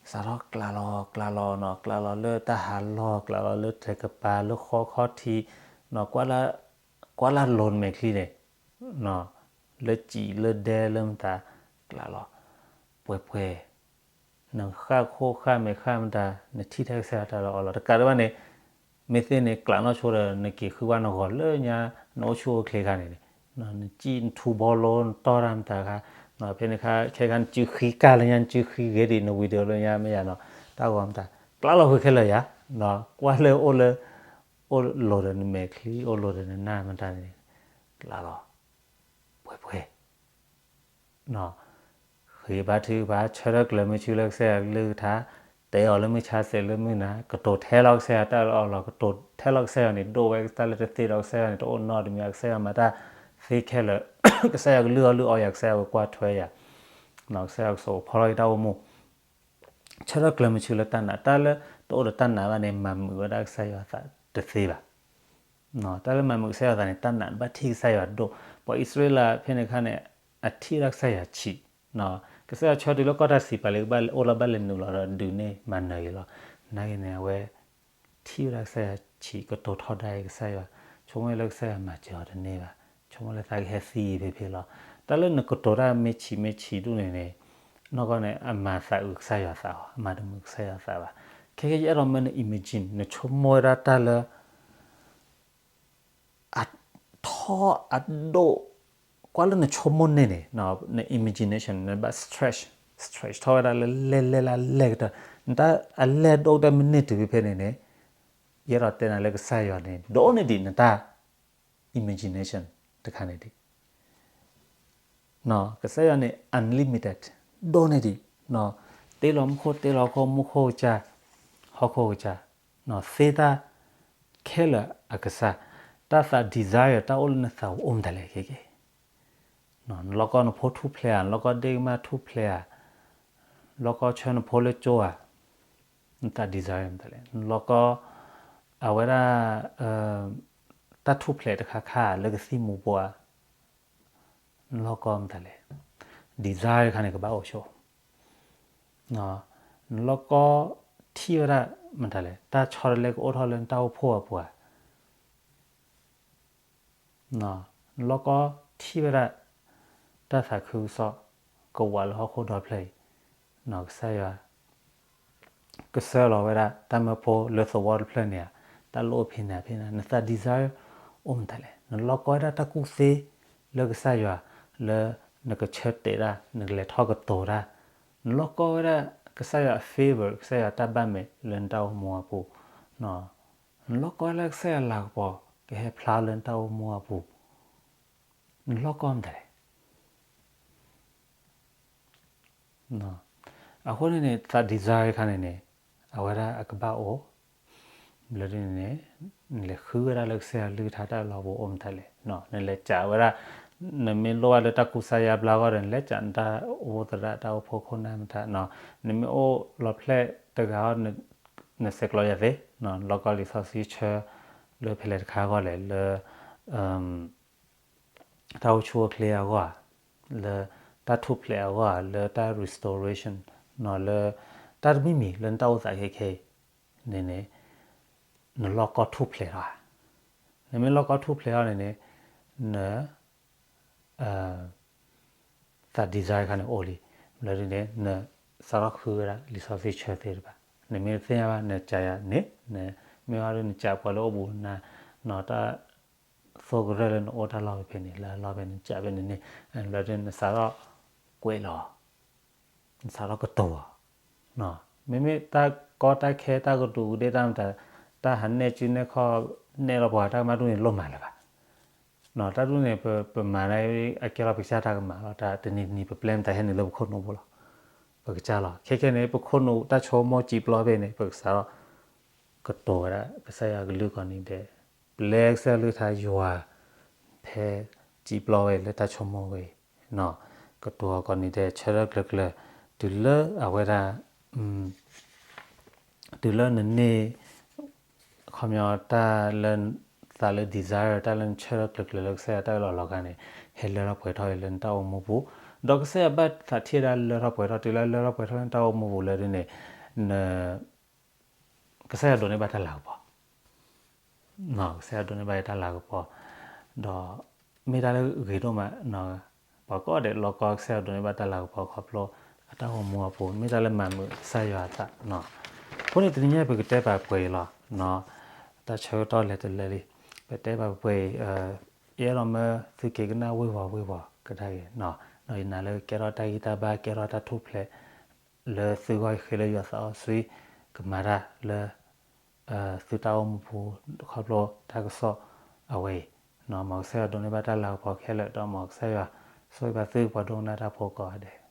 စးထီၣ်ကျးလီၤ ကျးလီၤနီၤ ကျးလီၤလၢတၢ်ဟးလီၢ် ကျးလီၤလၢတြဲၤကပၤ လၢဃီခီၣ်ထံး, ကွၢ်လၢလိၤနမဲာ်ချံန့ၣ် လၢစံာ်လၢဒဲလၢမတၤ ကျးလီၤ ပှဲၤပှဲၤ နဃၣ်ခိၣ်ဃၣ်မဲာ်ဃၣ်မတၤ နထံၣ်ထဲကစၢ်ယွၤတၢ်လၢအီလီၤ တကးဒံးဘၣ်န့ၣ် မ့ၢ်သ့န့ၣ် ကျးနီၢ်ဆိဒီး နက့ၤဃုဝဲနဂီၤလၢညါ နအိၣ်ဆူၣ်အိၣ်ချ့ခါန့ၣ် နစံၣ်နထူဘီလိ နတီၢ်တၢ်မတၤခါ ဖဲန့ၣ်ခါ ခဲခါ နစုဃံကၢ်လၢညါ နစုဃံဂ့ၤဒံး နဝံၤဒီးလၢညါမ့ၢ်ယၤနီၤ တၢ်ဂီၤမတၤ ကျးလီၤဃုာ်ခဲလၢာ်ယၤ ကွၢ်လၢအိၣ်လၢ အိၣ်လိၤဒီးနမဲာ်ချံ အိၣ်လိၤဒီးနနၢ်မတၤန့ၣ် ကျးလီၤ ပှဲၤပှဲၤ ဃ့ဘါထုကဖၣ် ဆၢထၢၣ်ကျၢၤမုၢ်ဆူလၢကစၢ်ယွၤကလုၢ်ကထါ, တဲအီၤလၢမုၢ်ဆါဆဲးလၢမုၢ်နၤ, ကတိၤထဲလီၤကစၢ်ယွၤတၢ်လၢအီလီၤ, ကတိၤထဲလီၤကစၢ်ယွၤန့ၣ် ဒိၣ်ဝဲတၢ်လၢတသ့ဒီးကစၢ်ယွၤန့ၣ် တအိၣ်နီတမံၤ, ကစၢ်ယွၤမၤတၢ်သ့ခဲလၢာ်, ကစၢ်ယွၤကလုၢ်အီၣ်လုၢ်အီယၤ, ကစၢ်ယွၤကကွၢ်ထွဲယၤ, ကစၢ်ယွၤကဆိးကဖီထီၣ်က့ၤတၢ်အိၣ်မူ ဆၢထၢၣ်ကျၢၤမုၢ်ဆူလၢတၢ်နာ်, တၢ်လၢတအိၣ်ဒီးတၢ်နာ်ဘၣ်န့ၣ် မၤမုာ်ဝဲဒၣ်ကစၢ်ယွၤသးတသ့ဘၣ်. တၢ်လၢမၤမုာ်ကစၢ်ယွၤသးန့ၣ် တၢ်နာ်ဘၣ်ထံၣ်ကစၢ်ယွၤဒိၣ်, ပှၤအံၣ်စရ့လးဖဲန့ၣ်အခါန့ၣ် အထံၣ်ဝဲဒၣ်ကစၢ်ယွၤဆံး, ကစၢ်ယွၤဆၢတုၤလၢကီၢ်တၢ်စံးပာ်လၢကဘၣ်အိၣ်လီၤဘၣ်လဲၤနုာ်လီၤဒီးဒုးန့ၢ်မၤနၢၤအံၤလီၤ. နာ်က့န့ၣ် အဝဲ ထံၣ်ဝဲဒၣ်ကစၢ်ယွၤဆံး ကတိၤထီဒါအံၤကစၢ်ယွၤ, ဆိကမိၣ်လၢကစၢ်ယွၤမၤစၢၤအီၤတန့ၢ်ဘၣ်, ဆိကမိၣ်လၢသးကဟဲသံအံၤဖဲဖဲလီၤ. တၢ်လၢနကတိၤတၢ်မ့ၢ်ဆံးမ့ၢ်ဆံးဒူၣ်န့ၣ်န့ၣ် နီၢ်ကီၢ်န့ၣ် အမၤသးအုးကစၢ်ယွၤသးအီၤ, အမၤတမုာ်ကစၢ်ယွၤသးဘၣ်. ခဲကဲယအဲၣ်ဒိးမၢန imagine နဆိကမိၣ်ဝဲဒၣ်တၢ်လၢ အထီအဒိၣ်, ကွၢ်လၢနဆိကမိၣ်န့ၢ်န့ၣ် န imagination နဘၣ် stretch, stretch ထီၣ်ဝဲဒၣ်လၢလဲၢ်လဲၢ်လၢလဲၢ်ကတၢၢ်, နတၢ်အလဲၢ်ဒိၣ်ကတၢၢ်မ့ၢ်န့ၢ်တုၤဖဲန့ၣ်န့ၣ် ယအဲၣ်ဒိးတဲနၤလၢကစၢ်ယွၤန့ၣ် ဒိၣ်န့ၢ်ဒံးနတၢ် imagination တခါန့ၣ်ဒံး ကစၢ်ယွၤန့ၣ် unlimited ဒိၣ်န့ၢ်ဒံး, တ့လီၤမူခိၣ်တ့လီၤဟီၣ်ခိၣ်, မူခိၣ်ကစၢ်, ဟီၣ်ခိၣ်ကစၢ်, သ့တၢ်ခဲလၢာ်အကစၢ်, တၢ်သး desire တၢ်အိၣ်လၢနသးအိၣ်မတၤလဲၣ်ခဲကဲ, နလီၢ်ကီၢ်နဖိထူၣ်ဖျဲးဧါ, နလီၢ်ကီၢ်ဒ့ၣ်ကမၢ်ထူၣ်ဖျဲးဧါ, နလီၢ်ကီၢ်ဆၢနဖိလၢကၠိဧါ, နသး desire မတၤလဲၣ်, နလီၢ်ကီၢ် အဝဲဒၣ် တၢ်ထူၣ်ဖျဲးတခါခါလၢကသံၣ်မူၤဘှီးဧါ, နလီၢ်ကီၢ်မတၤလဲၣ်, desire တခါန့ၣ် ကဘၣ်အိၣ်ဆိ, နလီၢ်ကီၢ်ထံၣ်ဝဲဒၣ်မတၤလဲၣ်, တၢ်ဆီတလဲကအိၣ်ထီၣ်လၢနတၢ်အိၣ်ဖှိၣ်အပူၤဧါ, နလီၢ်ကီၢ်ထံၣ်ဝဲဒၣ် တၢ်သးခုကစီၣ်ကဝးလၢဟီၣ်ခိၣ်ဒီဖျၢၣ်အံၤ, ကစၢ်ယွၤ ကစၢ်လီၤဝဲဒၣ် တၢ်မၢဖိလၢသဝီတဖျၢၣ်န့ၣ်ဧါ, တၢ်လိၣ်ဖဲန့ၣ်ဖဲန့ၣ် နသး desire အိၣ်မတၤလဲၣ်, နလီၢ်ကီၢ်ဝဲဒၣ်တၢ်ကူၣ်သ့လၢကစၢ်ယွၤ လၢနကဆၢတဲာ်တၢ် နကလဲၤထီၣ်ကတိၤတၢ်, နလီၢ်ကီၢ်ဝဲဒၣ် ကစၢ်ယွၤအ favor ကစၢ်ယွၤတၢ်ဘၣ်မဲာ်လၢနတၢ်အိၣ်မူအပူၤ, နလီၢ်ကီၢ်ဝဲဒၣ်ကစၢ်ယွၤလၤကပီၤ ကဟဲဖျါလၢနတၢ်အိၣ်မူအပူၤ, နလီၢ်ကီၢ်မတၤလဲၣ် အဃိန့ၣ်န့ၣ် သး desire တခါန့ၣ်န့ၣ် အဝဲဒၣ်အကဘၣ်အိၣ်, ဘျီဒ်န့ၣ်န့ၣ် နလဲၤဃုဝဲဒၣ်လၢကစၢ်ယွၤကလုၢ်ကထါတၢ်လီၢ်ပူၤအိၣ်မတၤလဲၣ်, နလဲၤစံးဝဲဒၣ်, နမ့ၢ်လိၣ်ဘၣ်လၢတၢ်ကူစါယါဘျါအဂီၢ်ဒီး နလဲၤစံးနတၢ်အိၣ်ဖှိၣ်ခိၣ်နၢ်မတၤ, နမ့ၢ်အိၣ်လီၤဖျဲၣ်တဂၤအီၤ နဆဲးကျိးယၤသ့, နလီၢ်ကီၢ်လံာ်စီဆှံဆၢ လၢဖဲလဲၣ်တခါအဂီၢ်လဲၣ် လၢ တၢ်အိၣ်ဆူၣ်အိၣ်ချ့အဂီၢ်ဧါ, လၢတၢ်ထူၣ်ဖျဲးအဂီၢ်ဧါ, လၢတၢ် restoration လၢတၢ်တမံၤမံၤလၢနတၢ်အိၣ်သးခဲခဲအံၤန့ၣ်န့ၣ် နလီၢ်ကီၢ်ထူၣ်ဖျဲးထီၣ်ဧါ. နမ့ၢ်လီၢ်ကီၢ်ထူၣ်ဖျဲးထီၣ်န့ၣ်န့ၣ် န သး desire တခါန့ၣ်အိၣ်လံ. ဘျီဒ်န့ၣ် နစးထီၣ်ဃုဝဲဒၣ်လံာ်စီဆှံဆၢသ့ၣ်တဖၣ်. နမ့ၢ်တသ့ၣ်ညါဘၣ် နစံးယၤန့ၣ်, မ့ၢ်ဝဲဒၣ်နစံးပှၤလၢအိၣ်ဘူးနၤ, နတၢ်သိၣ်ကရၢၢ်လၢနအိၣ်တၢ်လီၢ်ဖဲန့ၣ် လၢအလီၢ်ဖဲန့ၣ် နစံးဖဲန့ၣ်န့ၣ်, ဘျီဒ်နစးထီၣ်ကွဲးလီၤ နစးထီၣ်ကတိၤအီၤ. မ့မ့ၢ်တၢ်ကီတၢ်ခဲ တၢ်ကတိၤကဒ့ၣ်တၢ်မတၤ, တၢ်ဟးနဲၣ်စုနဲၣ်ခီၣ် နဲၣ်လီၤပှၤတၢ်ကမၣ်ဒူၣ်န့ၣ် လိၣ်မၤလၢၤဘၣ်. တၢ်ဒူၣ်န့ၣ် ပမၤန့ၣ် အကဲလီၤပကစၢ်တၢ်ကမၣ်လီၤ. တၢ်တနံၤတနံၤ ပ plan မတၤဟဲနုာ်လၢပခိၣ်နူာ်ပူၤလီၤ. ပကစၢ်လီၤ. ခဲခဲန့ၣ် ပခိၣ်နူာ်တၢ်ဆိကမိၣ်စံးပျီဖဲန့ၣ် ပကစးထီၣ် ကတိၤဝဲဒၣ် ကစၢ်ယွၤကလုၢ်ကိးနံၤဒဲး, ပျဲကစၢ်ယွၤကလုၢ်ကထါယွၤ ဖဲစံးပျီဝဲလၢတၢ်ဆိကမိၣ်ဝဲအံၤ, ကတိၤအီၤကိးနံၤဒဲး ဆၢထၢၣ်ကျၢၤကျၢၤ တုၤလၢအဝဲဒၣ် တုၤလၢနန့ၢ် ခီပညီတၢ်လၢ သးလၢ desire တၢ်လၢနဆၢထၢၣ်ကျၢၤကျၢၤလၢကစၢ်ယွၤတၢ်အၢၣ်လီၤလီၤက်န့ၣ် ဟဲလၢထီၣ်ပှဲၤထီၣ်လၢနတၢ်အိၣ်မူပူၤ, ဒီးကစၢ်ယွၤဘၣ်သးထံၣ်ဝဲဒၣ်လၢထီၣ်ပှဲၤထီၣ် တုၤလၢလၢထီၣ်ပှဲၤထီၣ်လၢနတၢ်အိၣ်မူပူၤလၢဒ်န့ၣ် န ကစၢ်ယွၤဒိးန့ၢ်ဘၣ်တၢ်လၤကပီၤ, ကစၢ်ယွၤဒိးန့ၢ်ဘၣ်တၢ်လၤကပီၤ, ဒီး မ့ၢ်တၢ်လၢဂ့ၤဒိၣ်မး, ပှၤကိးဂၤဒဲးလီၤကီကစၢ်ယွၤဒိးန့ၢ်ဘၣ်တၢ်လၤကပီၤခီဖျိ အတၢ်အိၣ်မူအပူၤ မ့ၢ်တၢ်လၢမၤမုာ်ကစၢ်ယွၤအသး. အဃိန့ၣ် တနံၤညါပကတဲပာ်ပှဲၤအံၤလီၤ. တၢ်ဆၢကတီၢ်လဲၤတလၢလံ, ပတဲပာ်ပှဲၤအံၤ, ယအဲၣ်ဒိးမၢသုက့ၤကနၣ်ဝ့ၤဝီၤဝ့ၤဝီၤကဒါက့ၤ, ယနာ်လၢကကဲထီၣ်တၢ်ဂံၢ်တၢ်ဘါ ကဲထီၣ်တၢ်ထူၣ်ဖျဲး လၢသုဂီၢ်ဃ့လၢယွၤသးစီဆှံ ကမၤတၢ်လၢ သုတၢ်အိၣ်မူပူၤ ခီဖျိတၢ်ကစီၣ်အဝဲအံၤ, မ်ကစၢ်ယွၤဒိးန့ၢ်ဘၣ်တၢ်လၤကပီၤခဲလၢာ် ဒီးမ်ကစၢ်ယွၤဆိၣ်ဂ့ၤဘၣ်သုပှၤဒိကနၣ်တၢ်ဖိကိးဂၤဒဲး.